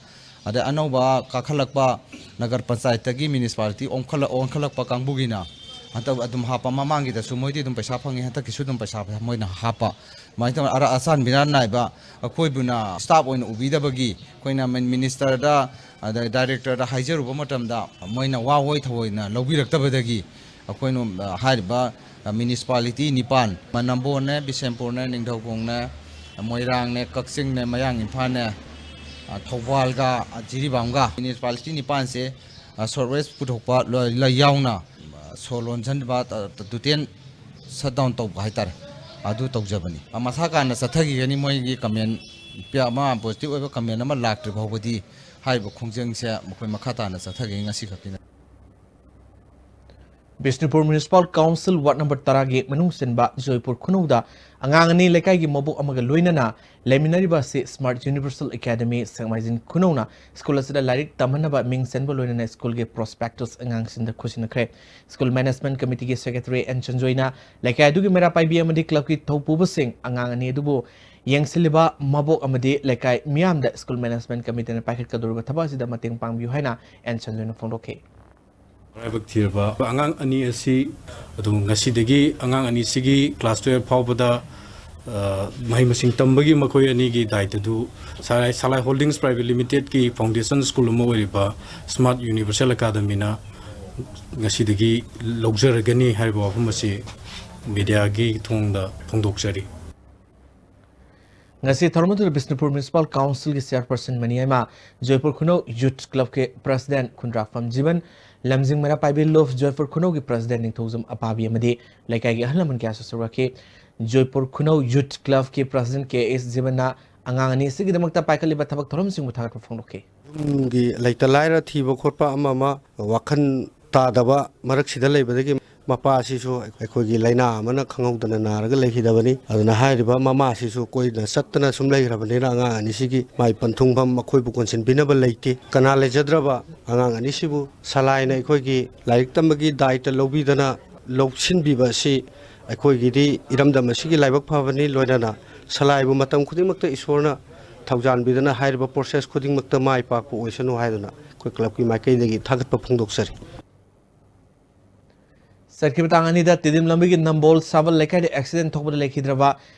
ꯑꯗꯩ ꯑꯅꯧꯕ ꯀꯥꯈꯠꯂꯛꯄ ꯅꯒꯔ ꯄꯟꯆꯥꯌꯠꯇꯒꯤ ꯃ꯭ꯌꯨꯅꯤꯁꯤꯄꯥꯂꯤꯇꯤ ꯑꯣꯟꯈꯠꯂꯛ-, ꯑꯣꯟꯈꯠꯂꯛꯄ ꯀꯥꯡꯕꯨꯒꯤꯅ ꯍꯟꯗꯛ ꯑꯗꯨꯝ ꯍꯥꯞꯄ, ꯃꯃꯥꯡꯒꯤꯗꯁꯨ ꯃꯣꯏꯗꯤ ꯑꯗꯨꯝ ꯄꯩꯁꯥ ꯐꯪꯉꯤ, ꯍꯟꯗꯛꯀꯤꯁꯨ ꯑꯗꯨꯝ ꯄꯩꯁꯥ ꯃꯣꯏꯅ ꯍꯥꯞꯄ, ꯑꯗꯨꯃꯥꯏꯅ ꯇꯧꯅ ꯑꯔ-, ꯑꯆꯥꯟꯕꯤꯔꯥ ꯅꯥꯏꯕ ꯑꯩꯈꯣꯏꯕꯨꯅ ꯁ꯭ꯇꯥꯐ ꯑꯣꯏꯅ ꯎꯕꯤꯗꯕꯒꯤ ꯑꯩꯈꯣꯏꯅ ꯃꯤꯟ-, ꯃꯤꯅꯤꯁꯇꯔꯗ, ꯑꯗꯩ ꯗꯥꯏꯔꯦꯛꯇꯔꯗ ꯍꯥꯏꯖꯔꯨꯕ ꯃꯇꯝꯗ ꯃꯣꯏꯅ ꯋꯥ ꯑꯣꯏ ꯊꯑꯣꯏꯅ ꯂꯧꯕꯤꯔꯛꯇꯕꯗꯒꯤ ꯑꯩꯈꯣꯏꯅ, ꯑ, ꯍꯥꯏꯔꯤꯕ, ꯑ, ꯃ꯭ꯌꯨꯅꯤꯁꯤꯄꯥꯂꯤꯇꯤ ꯅꯤꯄꯥꯟ, ꯅꯝꯕꯣꯜꯅꯦ, ꯕꯤꯁꯦꯝꯄꯨꯔꯅꯦ, ꯅꯤꯡꯊꯧꯈꯣꯡꯅꯦ, ꯃꯣꯏꯔꯥꯡꯅꯦ, ꯀꯛꯆꯤꯡꯅꯦ, ꯃꯌꯥꯡ ꯏꯝꯐꯥꯜꯅꯦ, ꯑ, ꯊꯧꯕꯥꯜꯒ, ꯑ, ꯖꯤꯔꯤꯕꯥꯝꯒ, ꯃ꯭ꯌꯨꯅꯤꯁꯤꯄꯥꯂꯤꯇꯤ ꯅꯤꯄꯥꯟꯁꯦ, ꯑ, ꯁꯣꯜꯠ ꯋꯦꯁ ꯄꯨꯊꯣꯛꯄ ꯂꯣꯏ, ꯂꯣꯏ ꯌꯥꯎꯅ, ꯑ, ꯁꯣ ꯂꯣꯟꯁꯤꯟꯕ, ꯑ, ꯇꯣꯇꯦꯜ ꯁꯠ ꯗꯥꯎꯟ ꯇꯧꯕ ꯍꯥꯏꯇꯥꯔꯦ, ꯑꯗꯨ ꯇꯧꯖꯕꯅꯤ꯫ ꯑ, ꯃꯁꯥ ꯀꯥꯟꯅ ꯆꯠꯊꯈꯤꯒꯅꯤ꯫ ꯃꯣꯏꯒꯤ ꯀꯃꯦꯟ ꯄꯤ-, ꯑꯃ ꯄꯣꯖꯤꯇꯤꯚ ꯑꯣꯏꯕ ꯀꯃꯦꯟ ꯑꯃ ꯂꯥꯛꯇ꯭ꯔꯤ ꯐꯥꯎꯕꯗꯤ ꯍꯥꯏꯔꯤꯕ ꯈꯣꯡꯖꯪꯁꯦ ꯃꯈꯣꯏ ꯃꯈꯥ ꯇꯥꯅ ꯆꯠꯊꯒꯅꯤ, ꯉꯁꯤ ꯈꯛꯀꯤ ꯅꯠꯇꯦ꯫ Bishnupur municipal council ward number ꯇꯔꯥꯒꯤ ꯃꯅꯨꯡ ꯆꯟꯕ ꯖꯣꯏꯄꯨꯔ ꯈꯨꯅꯧꯗ ꯑꯉꯥꯡ ꯑꯅꯤ ꯂꯩꯀꯥꯏꯒꯤ ꯃꯕꯣꯛ ꯑꯃꯒ ꯂꯣꯏꯅꯅ ꯂꯩꯃꯤꯟꯅꯔꯤꯕ ꯑꯁꯤ ꯁ꯭ꯃꯥꯔꯠ ꯌꯨꯅꯤꯚꯔꯁꯦꯜ ꯑꯦꯀꯥꯗꯃꯤ ꯁꯦꯛꯃꯥꯏꯖꯤꯟ ꯈꯨꯅꯧꯅ ꯁ꯭ꯀꯨꯜ ꯑꯁꯤꯗ ꯂꯥꯏꯔꯤꯛ ꯇꯝꯍꯟꯅꯕ ꯃꯤꯡ ꯆꯟꯕ ꯂꯣꯏꯅꯅ ꯁ꯭ꯀꯨꯜꯒꯤ ꯄ꯭ꯔꯣꯁꯄꯦꯛꯇꯁ ꯑꯉꯥꯡꯁꯤꯡꯗ ꯈꯨꯠꯁꯤꯟꯅꯈ꯭ꯔꯦ꯫ ꯁ꯭ꯀꯨꯜ ꯃꯦꯅꯦꯖꯃꯦꯟꯠ ꯀꯃꯤꯇꯤꯒꯤ ꯁꯦꯀ꯭ꯔꯦꯇꯔꯤ ꯑꯦꯟ ꯁꯟꯖꯣꯏꯅ ꯂꯩꯀꯥꯏ ꯑꯗꯨꯒꯤ ꯃꯩꯔꯥ ꯄꯥꯏꯕꯤ ꯑꯃꯗꯤ ꯀ꯭ꯂꯕꯀꯤ ꯊꯧꯄꯨꯕꯁꯤꯡ ꯑꯉꯥꯡ ꯑꯅꯤ ꯑꯗꯨꯕꯨ ꯌꯦꯡꯁꯤꯜꯂꯤꯕ ꯃꯕꯣꯛ ꯑꯃꯗꯤ ꯂꯩꯀꯥꯏ ꯃꯤꯌꯥꯝꯗ ꯁ꯭ꯀꯨꯜ ꯃꯦꯅꯦꯖꯃꯦꯟꯠ ꯀꯃꯤꯇꯤꯅ ꯄꯥꯏꯈꯠꯀꯗꯧꯔꯤꯕ ꯊꯕꯛ ꯑꯁꯤꯗ ꯃꯇꯦꯡ ꯄꯥꯡꯕꯤꯌꯨ ꯍꯥꯏꯅ ꯑꯦꯟ ꯁꯟꯖꯣꯏꯅ ꯐꯣꯡꯗꯣꯛꯈꯤ꯫ ꯃꯔꯥꯏꯕꯛ ꯊꯤꯔꯕ ꯑꯉꯥꯡ ꯑꯅꯤ ꯑꯁꯤ ꯑꯗꯨꯝ ꯉꯁꯤꯗꯒꯤ ꯑꯉꯥꯡ ꯑꯅꯤꯁꯤꯒꯤ class twelve ꯐꯥꯎꯕꯗ, ꯑ, ꯃꯍꯩ ꯃꯁꯤꯡ ꯇꯝꯕꯒꯤ ꯃꯈꯣꯏ ꯑꯅꯤꯒꯤ ꯗꯥꯏꯇꯗꯨ ꯁꯂꯥꯏ, ꯁꯂꯥꯏ ꯍꯣꯜꯗꯤꯡꯁ ꯄ꯭ꯔꯥꯏꯚꯦꯠ ꯂꯤꯃꯤꯇꯦꯗꯀꯤ ꯐꯥꯎꯟꯗꯦꯁꯟ ꯁ꯭ꯀꯨꯜ ꯑꯃ ꯑꯣꯏꯔꯤꯕ ꯁ꯭ꯃꯥꯔꯠ ꯌꯨꯅꯤꯚꯔꯁꯦꯜ ꯑꯦꯀꯥꯗꯃꯤꯅ ꯉꯁꯤꯗꯒꯤ ꯂꯧꯖꯔꯒꯅꯤ ꯍꯥꯏꯔꯤꯕ ꯋꯥꯐꯝ ꯑꯁꯤ ꯃꯤꯗꯤꯌꯥꯒꯤ ꯊꯣꯡꯗ ꯐꯣꯡꯗꯣꯛꯆꯔꯤ꯫ ꯉꯁꯤ ꯊꯧꯔꯝ ꯑꯗꯨꯗ ꯕꯤꯁꯅꯨꯄꯨꯔ ꯃ꯭ꯌꯨꯅꯤꯁꯤꯄꯥꯜ ꯀꯥꯎꯟꯁꯤꯜꯒꯤ ꯆꯤꯌꯔꯄꯔꯁꯟ ꯃꯅꯤꯌꯥꯏꯃ, ꯖꯣꯏꯄꯨꯔ ꯈꯨꯅꯧ ꯌꯨꯊ ꯀ꯭ꯂꯕꯀꯤ ꯄ꯭ꯔꯁꯤꯗꯦꯟꯠ ꯈꯨꯟꯗ꯭ꯔꯥꯛꯐꯝ ꯖꯤꯕꯟ, ꯂꯝꯖꯤꯡ ꯃꯩꯔꯥ ꯄꯥꯏꯕꯤ ꯂꯣꯐ ꯖꯣꯏꯄꯨꯔ ꯈꯨꯅꯧꯒꯤ ꯄ꯭ꯔꯁꯤꯗꯦꯟꯠ ꯅꯤꯡꯊꯧꯖꯝ ꯑꯄꯥꯕꯤ ꯑꯃꯗꯤ ꯂꯩꯀꯥꯏꯒꯤ ꯑꯍꯜ ꯂꯃꯟ ꯀꯌꯥꯁꯨ ꯁꯔꯨꯛ ꯌꯥꯈꯤ꯫ ꯖꯣꯏꯄꯨꯔ ꯈꯨꯅꯧ ꯌꯨꯊ ꯀ꯭ꯂꯕꯀꯤ ꯄ꯭ꯔꯁꯤꯗꯦꯟꯠ ꯀꯦ ꯑꯦꯁ ꯖꯤꯕꯟꯅ ꯑꯉꯥꯡ ꯑꯅꯤ ꯑꯁꯤꯒꯤꯗꯃꯛꯇ ꯄꯥꯏꯈꯠꯂꯤꯕ ꯊꯕꯛ ꯊꯧꯔꯝꯁꯤꯡꯕꯨ ꯊꯥꯒꯠꯄ ꯐꯣꯡꯗꯣꯛꯈꯤ꯫ ꯌꯨꯝꯒꯤ ꯂꯩꯇ ꯂꯥꯏꯔ ꯊꯤꯕ ꯈꯣꯠꯄ ꯑꯃ ꯑꯃ ꯋꯥꯈꯜ ꯇꯥꯗꯕ ꯃꯔꯛꯁꯤꯗ ꯂꯩꯕꯗꯒꯤ ꯃꯄꯥꯁꯤꯁꯨ ꯑꯩꯈꯣꯏꯒꯤ ꯂꯥꯏꯅꯥ ꯑꯃꯅ ꯈꯪꯍꯧꯗꯅ ꯅꯥꯔꯒ ꯂꯩꯈꯤꯗꯕꯅꯤ꯫ ꯑꯗꯨꯅ ꯍꯥꯏꯔꯤꯕ ꯃꯃꯥꯁꯤꯁꯨ ꯀꯣꯏꯅ ꯆꯠꯇꯅ ꯁꯨꯝ ꯂꯩꯈ꯭ꯔꯕꯅꯤꯅ ꯑꯉꯥꯡ ꯑꯅꯤꯁꯤꯒꯤ ꯃꯥꯏ ꯄꯟꯊꯨꯡꯐꯝ ꯃꯈꯣꯏꯕꯨ ꯀꯣꯟꯁꯤꯟꯕꯤꯅꯕ ꯂꯩꯇꯦ꯫ ꯀꯅꯥ ꯂꯩꯖꯗ꯭ꯔꯕ ꯑꯉꯥꯡ ꯑꯅꯤꯁꯤꯕꯨ ꯁꯂꯥꯏꯅ ꯑꯩꯈꯣꯏꯒꯤ ꯂꯥꯏꯔꯤꯛ ꯇꯝꯕꯒꯤ ꯗꯥꯏꯇ ꯂꯧꯕꯤꯗꯅ ꯂꯧꯁꯤꯟꯕꯤꯕ ꯑꯁꯤ ꯑꯩꯈꯣꯏꯒꯤꯗꯤ ꯏꯔꯝꯗꯝ ꯑꯁꯤꯒꯤ ꯂꯥꯏꯕꯛ ꯐꯕꯅꯤ, ꯂꯣꯏꯅꯅ ꯁꯂꯥꯏꯕꯨ ꯃꯇꯝ ꯈꯨꯗꯤꯡꯃꯛꯇ ꯏꯁꯣꯔꯅ ꯊꯧꯖꯥꯟꯕꯤꯗꯅ ꯍꯥꯏꯔꯤꯕ ꯄ꯭ꯔꯣꯁꯦꯁ ꯈꯨꯗꯤꯡꯃꯛꯇ ꯃꯥꯏ ꯄꯥꯛꯄ ꯑꯣꯏꯁꯅꯨ ꯍꯥꯏꯗꯨꯅ ꯑꯩꯈꯣꯏ ꯀ꯭ꯂꯕꯀꯤ ꯃꯥꯏꯀꯩꯗꯒꯤ ꯊꯥꯒꯠꯄ ꯐꯣꯡꯗꯣꯛꯆꯔꯤ꯫ ꯆꯠꯈꯤꯕ ꯇꯥꯡ ꯑꯅꯤꯗ ꯇꯤꯗꯤꯝ ꯂꯝꯕꯤꯒꯤ ꯅꯝꯕꯣꯜ ꯁꯥꯕꯜ ꯂꯩꯀꯥꯏꯗ ꯑꯦꯛꯁꯤꯗꯦꯟ ꯊꯣꯛꯄꯗ ꯂꯩꯈꯤꯗ꯭ꯔꯕ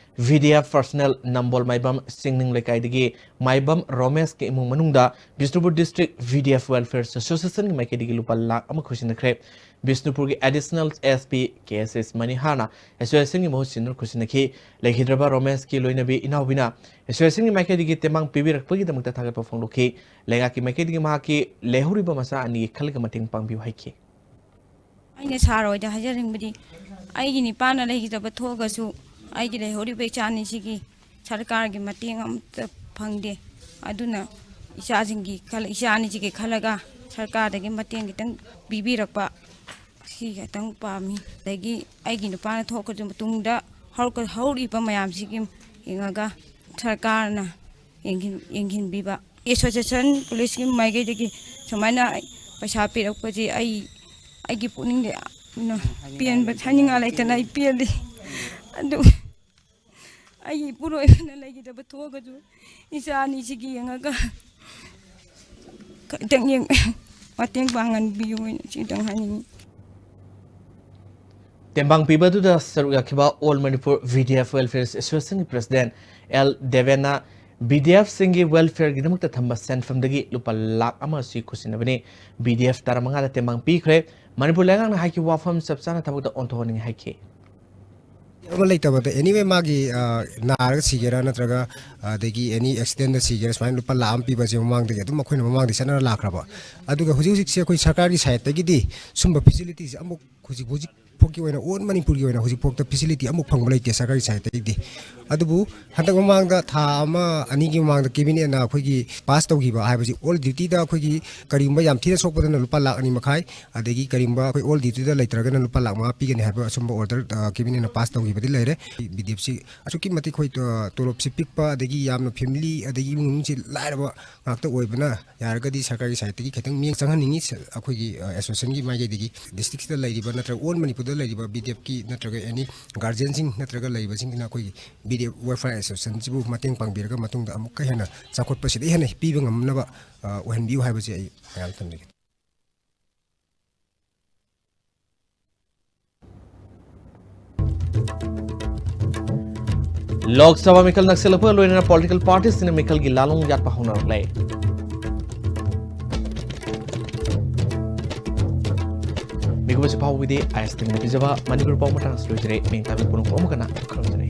ꯚꯤ ꯗꯤ ꯑꯦꯐ ꯄꯔꯁꯅꯦꯜ ꯅꯝꯕꯣꯜ ꯃꯥꯏꯕꯝ ꯆꯤꯡꯅꯤꯡ ꯂꯩꯀꯥꯏꯗꯒꯤ ꯃꯥꯏꯕꯝ ꯔꯣꯃꯦꯁꯀꯤ ꯏꯃꯨꯡ ꯃꯅꯨꯡꯗ Bishnupur district V D F welfare ꯑꯦꯁꯣꯁꯤꯌꯦꯁꯟꯒꯤ ꯃꯥꯏꯀꯩꯗꯒꯤ ꯂꯨꯄꯥ ꯂꯥꯈ ꯑꯃ ꯈꯨꯠꯁꯤꯟꯅꯈ꯭ꯔꯦ꯫ ꯕꯤꯁꯅꯨꯄꯨꯔꯒꯤ ꯑꯦꯗꯤꯁꯅꯦꯜ ꯑꯦꯁ ꯄꯤ ꯀꯦ ꯑꯦꯁ ꯑꯦꯁ ꯃꯅꯤꯍꯥꯔꯅ ꯑꯦꯁꯣꯁꯤꯌꯦꯁꯟꯒꯤ ꯃꯍꯨꯠ ꯁꯤꯟꯗꯨꯅ ꯈꯨꯠꯁꯤꯟꯅꯈꯤ꯫ ꯂꯩꯈꯤꯗ꯭ꯔꯕ ꯔꯣꯃꯦꯁꯀꯤ ꯂꯣꯏꯅꯕꯤ ꯏꯅꯥꯎꯕꯤꯅ ꯑꯦꯁꯣꯁꯤꯌꯦꯁꯟꯒꯤ ꯃꯥꯏꯀꯩꯗꯒꯤ ꯇꯦꯡꯕꯥꯡ ꯄꯤꯕꯤꯔꯛꯄꯒꯤꯗꯃꯛꯇ ꯊꯥꯒꯠꯄ ꯐꯣꯡꯗꯣꯛꯈꯤ꯫ ꯂꯩꯉꯥꯛꯀꯤ ꯃꯥꯏꯀꯩꯗꯒꯤ ꯃꯍꯥꯛꯀꯤ ꯂꯩꯍꯧꯔꯤꯕ ꯃꯆꯥ ꯑꯅꯤꯒꯤ ꯈꯜꯂꯒ ꯃꯇꯦꯡ ꯄꯥꯡꯕꯤꯌꯨ ꯍꯥꯏꯈꯤ꯫ ꯑꯩꯅ ꯁꯥꯔ ꯍꯣꯏꯗ ꯍꯥꯏꯖꯅꯤꯡꯕꯗꯤ, ꯑꯩꯒꯤ ꯅꯤꯄꯥꯅ ꯂꯩꯈꯤꯗꯕ ꯊꯣꯛꯑꯒꯁꯨ ꯑꯩꯒꯤ ꯂꯩꯍꯧꯔꯤꯕ ꯏꯆꯥ ꯑꯅꯤꯁꯤꯒꯤ ꯁꯔꯀꯥꯔꯒꯤ ꯃꯇꯦꯡ ꯑꯃꯠꯇ ꯐꯪꯗꯦ꯫ ꯑꯗꯨꯅ ꯏꯆꯥꯁꯤꯡꯒꯤ ꯈꯜ-, ꯏꯆꯥ ꯑꯅꯤꯁꯤꯒꯤ ꯈꯜꯂꯒ ꯁꯔꯀꯥꯔꯗꯒꯤ ꯃꯇꯦꯡ ꯈꯤꯇꯪ ꯄꯤꯕꯤꯔꯛꯄ, ꯁꯤ ꯈꯛꯇꯪ ꯄꯥꯝꯃꯤ꯫ ꯑꯗꯒꯤ ꯑꯩꯒꯤ ꯅꯨꯄꯥꯅ ꯊꯣꯛꯈ꯭ꯔꯁꯨ ꯃꯇꯨꯡꯗ ꯍꯧꯔꯛ-, ꯍꯧꯔꯛꯏꯕ ꯃꯌꯥꯝꯁꯤꯒꯤ ꯌꯦꯡꯉꯒ ꯁꯔꯀꯥꯔꯅ ꯌꯦꯡꯁꯤꯟ-, ꯌꯦꯡꯁꯤꯟꯕꯤꯕ꯫ ꯑꯦꯁꯣꯁꯤꯌꯦꯁꯟ ꯄꯨꯂꯤꯁꯀꯤ ꯃꯥꯏꯀꯩꯗꯒꯤ ꯁꯨꯃꯥꯏꯅ ꯄꯩꯁꯥ ꯄꯤꯔꯛꯄꯁꯦ ꯑꯩ, ꯑꯩꯒꯤ ꯄꯨꯛꯅꯤꯡꯗ ꯌꯥꯝꯅ ꯄꯦꯟꯕ, ꯍꯥꯏꯅꯤꯡꯉꯥꯏ ꯂꯩꯇꯅ ꯑꯩ ꯄꯦꯜꯂꯤ꯫ ꯑꯗꯨ ꯑꯩꯒꯤ ꯏꯄꯨꯔꯣꯏꯕꯅ ꯂꯩꯈꯤꯗꯕ ꯊꯣꯛꯑꯒꯁꯨ ꯏꯆꯥ ꯑꯅꯤꯁꯤꯒꯤ ꯌꯦꯡꯉꯒ ꯈꯤꯇꯪ ꯌꯦꯡ-, ꯃꯇꯦꯡ ꯄꯥꯡꯍꯟꯕꯤꯌꯨ ꯍꯥꯏꯅ ꯁꯤꯇꯪ ꯍꯥꯏꯅꯤꯡꯉꯤ꯫ ꯇꯦꯡꯕꯥꯡ ꯄꯤꯕ ꯑꯗꯨꯗ ꯁꯔꯨꯛ ꯌꯥꯈꯤꯕ all Manipur V D F welfare ꯑꯦꯁꯣꯁꯤꯌꯦꯁꯟꯒꯤ ꯄ꯭ꯔꯁꯤꯗꯦꯟ ꯑꯦꯜ ꯗꯦꯕꯦꯟꯅ ꯚꯤ ꯗꯤ ꯑꯦꯐꯁꯤꯡꯒꯤ ꯋꯦꯜꯐꯤꯌꯔꯒꯤꯗꯃꯛꯇ ꯊꯝꯕ ꯁꯦꯟꯐꯝꯗꯒꯤ ꯂꯨꯄꯥ ꯂꯥꯈ ꯑꯃ ꯑꯁꯤ ꯈꯨꯠꯁꯤꯟꯅꯕꯅꯤ꯫ ꯚꯤ ꯗꯤ ꯑꯦꯐ ꯇꯔꯥꯃꯉꯥꯗ ꯇꯦꯡꯕꯥꯡ ꯄꯤꯈ꯭ꯔꯦ꯫ ꯃꯅꯤꯄꯨꯔ ꯂꯩꯉꯥꯛꯅ ꯍꯥꯏꯈꯤꯕ ꯋꯥꯐꯝ ꯆꯞ ꯆꯥꯅ ꯊꯕꯛꯇ ꯑꯣꯟꯊꯣꯛꯍꯟꯅꯤꯡꯉꯤ ꯍꯥꯏꯈꯤ꯫ ꯑꯃ ꯂꯩꯇꯕꯗ ꯑꯦꯅꯤꯋꯦ ꯃꯥꯒꯤ ꯑ, ꯅꯥꯔꯒ ꯁꯤꯒꯦꯔꯥ ꯅꯠꯇ꯭ꯔꯒ ꯑꯗꯒꯤ ꯑꯦꯅꯤ ꯑꯦꯛꯁꯤꯗꯦꯟꯗ ꯁꯤꯒꯦꯔꯥ ꯁꯨꯃꯥꯏꯅ ꯂꯨꯄꯥ ꯂꯥꯈ ꯑꯃ ꯄꯤꯕꯁꯦ ꯃꯃꯥꯡꯗꯒꯤ ꯑꯗꯨꯝ ꯑꯩꯈꯣꯏꯅ ꯃꯃꯥꯡꯗꯒꯤ ꯆꯠꯅꯔ ꯂꯥꯛꯈ꯭ꯔꯕ꯫ ꯑꯗꯨꯒ ꯍꯧꯖꯤꯛ ꯍꯧꯖꯤꯛꯁꯦ ꯑꯩꯈꯣꯏ ꯁꯔꯀꯥꯔꯒꯤ ꯁꯥꯏꯠꯇꯒꯤꯗꯤ ꯁꯨꯝꯕ ꯐꯦꯁꯤꯂꯤꯇꯤꯁꯦ ꯑꯃꯨꯛ ꯍꯧꯖꯤꯛ ꯍꯧꯖꯤꯛ ꯐꯥꯎꯒꯤ ꯑꯣꯏꯅ ꯑꯣꯜ ꯃꯅꯤꯄꯨꯔꯒꯤ ꯑꯣꯏꯅ ꯍꯧꯖꯤꯛꯐꯥꯎꯗ ꯐꯦꯁꯤꯂꯤꯇꯤ ꯑꯃꯨꯛ ꯐꯪꯕ ꯂꯩꯇꯦ ꯁꯔꯀꯥꯔꯒꯤ ꯁꯥꯏꯠꯇꯒꯤꯗꯤ꯫ ꯑꯗꯨꯕꯨ ꯍꯟꯗꯛ ꯃꯃꯥꯡꯗ ꯊꯥ ꯑꯃ ꯑꯅꯤꯒꯤ ꯃꯃꯥꯡꯗ ꯀꯦꯕꯤꯅꯦꯠꯅ ꯑꯩꯈꯣꯏꯒꯤ ꯄꯥꯁ ꯇꯧꯈꯤꯕ ꯍꯥꯏꯕꯁꯤ ꯑꯣꯜ ꯗ꯭ꯌꯨꯇꯤꯗ ꯑꯩꯈꯣꯏꯒꯤ ꯀꯔꯤꯒꯨꯝꯕ ꯌꯥꯝ ꯊꯤꯅ ꯁꯣꯛꯄꯗꯅ ꯂꯨꯄꯥ ꯂꯥꯈ ꯑꯅꯤ ꯃꯈꯥꯏ, ꯑꯗꯒꯤ ꯀꯔꯤꯒꯨꯝꯕ ꯑꯩꯈꯣꯏ ꯑꯣꯜ ꯗ꯭ꯌꯨꯇꯤꯗ ꯂꯩꯇ꯭ꯔꯒꯅ ꯂꯨꯄꯥ ꯂꯥꯈ ꯃꯉꯥ ꯄꯤꯒꯅꯤ ꯍꯥꯏꯕ ꯑꯁꯨꯝꯕ ꯑꯣꯔꯗꯔ ꯀꯦꯕꯤꯅꯦꯠꯅ ꯄꯥꯁ ꯇꯧꯈꯤꯕꯗꯤ ꯂꯩꯔꯦ꯫ ꯕꯤ ꯗꯤ ꯑꯦꯐꯁꯤ ꯑꯁꯨꯛꯀꯤ ꯃꯇꯤꯛ ꯑꯩꯈꯣꯏ ꯇꯣꯂꯣꯞꯁꯤ ꯄꯤꯛꯄ, ꯑꯗꯒꯤ ꯌꯥꯝꯅ ꯐꯦꯃꯤꯂꯤ ꯑꯗꯒꯤ ꯏꯃꯨꯡ ꯃꯅꯨꯡꯁꯤ ꯂꯥꯏꯔꯕ ꯉꯥꯛꯇ ꯑꯣꯏꯕꯅ, ꯌꯥꯔꯒꯗꯤ ꯁꯔꯀꯥꯔꯒꯤ ꯁꯥꯏꯠꯇꯒꯤ ꯈꯤꯇꯪ ꯃꯤꯠꯌꯦꯡ ꯆꯪꯍꯟꯅꯤꯡꯉꯤ꯫ ꯑꯩꯈꯣꯏꯒꯤ ꯑꯦꯁꯣꯁꯤꯌꯦꯁꯟꯒꯤ ꯃꯥꯏꯀꯩꯗꯒꯤ ꯗꯤꯁꯇ꯭ꯔꯤꯛꯁꯤꯗ ꯂꯩꯔꯤꯕ ꯅꯠꯇ꯭ꯔꯒ ꯑꯣꯜ ꯃꯅꯤꯄꯨꯔꯗ ꯂꯩꯔꯤꯕ ꯕꯤ ꯗꯤ ꯑꯦꯐꯀꯤ ꯅꯠꯇ꯭ꯔꯒ ꯑꯦꯅꯤ ꯒꯥꯔꯖꯤꯌꯟꯁꯤꯡ ꯅꯠꯇ꯭ꯔꯒ ꯂꯩꯔꯤꯕꯁꯤꯡꯁꯤꯅ ꯑꯩꯈꯣꯏꯒꯤ ꯕꯤ ꯗꯤ ꯑꯦꯐ ꯋꯦꯜꯐꯤꯌꯥꯔ ꯑꯦꯁꯣꯁꯤꯌꯦꯁꯟꯁꯤꯕꯨ ꯃꯇꯦꯡ ꯄꯥꯡꯕꯤꯔꯒ ꯃꯇꯨꯡꯗ ꯑꯃꯨꯛꯀ ꯍꯦꯟꯅ ꯆꯥꯎꯈꯠꯄꯁꯤꯗ ꯍꯦꯟꯅ ꯄꯤꯕ ꯉꯝꯅꯕ, ꯑ, ꯑꯣꯏꯍꯟꯕꯤꯌꯨ ꯍꯥꯏꯕꯁꯤ ꯑꯩ ꯃꯌꯥꯝ ꯊꯝꯖꯒꯦ꯫ ꯂꯣꯛ ꯁꯚꯥ ꯃꯤꯈꯜ ꯅꯛꯁꯤꯜꯂꯛꯄꯒ ꯂꯣꯏꯅꯅ ꯄꯣꯂꯤꯇꯤꯀꯦꯜ ꯄꯥꯔꯇꯤꯁꯤꯡꯅ ꯃꯤꯈꯜꯒꯤ ꯂꯥꯂꯣꯡ ꯌꯥꯠꯄ ꯍꯧꯅꯔꯛꯂꯦ꯫ ꯃꯤꯀꯨꯞ ꯑꯁꯤ ꯐꯥꯎꯕꯒꯤꯗꯤ ꯑꯥꯏ ꯑꯦꯁ ꯇꯤꯚꯤꯅ ꯄꯤꯖꯕ ꯃꯅꯤꯄꯨꯔ ꯄꯥꯎ ꯃꯇꯥꯡ ꯑꯁꯤ ꯂꯣꯏꯖꯔꯦ꯫ ꯃꯤꯡ ꯇꯥꯕꯤ ꯄꯨꯝꯅꯃꯛ ꯑꯃꯨꯛ ꯍꯟꯅ ꯈꯪꯖꯔꯦ꯫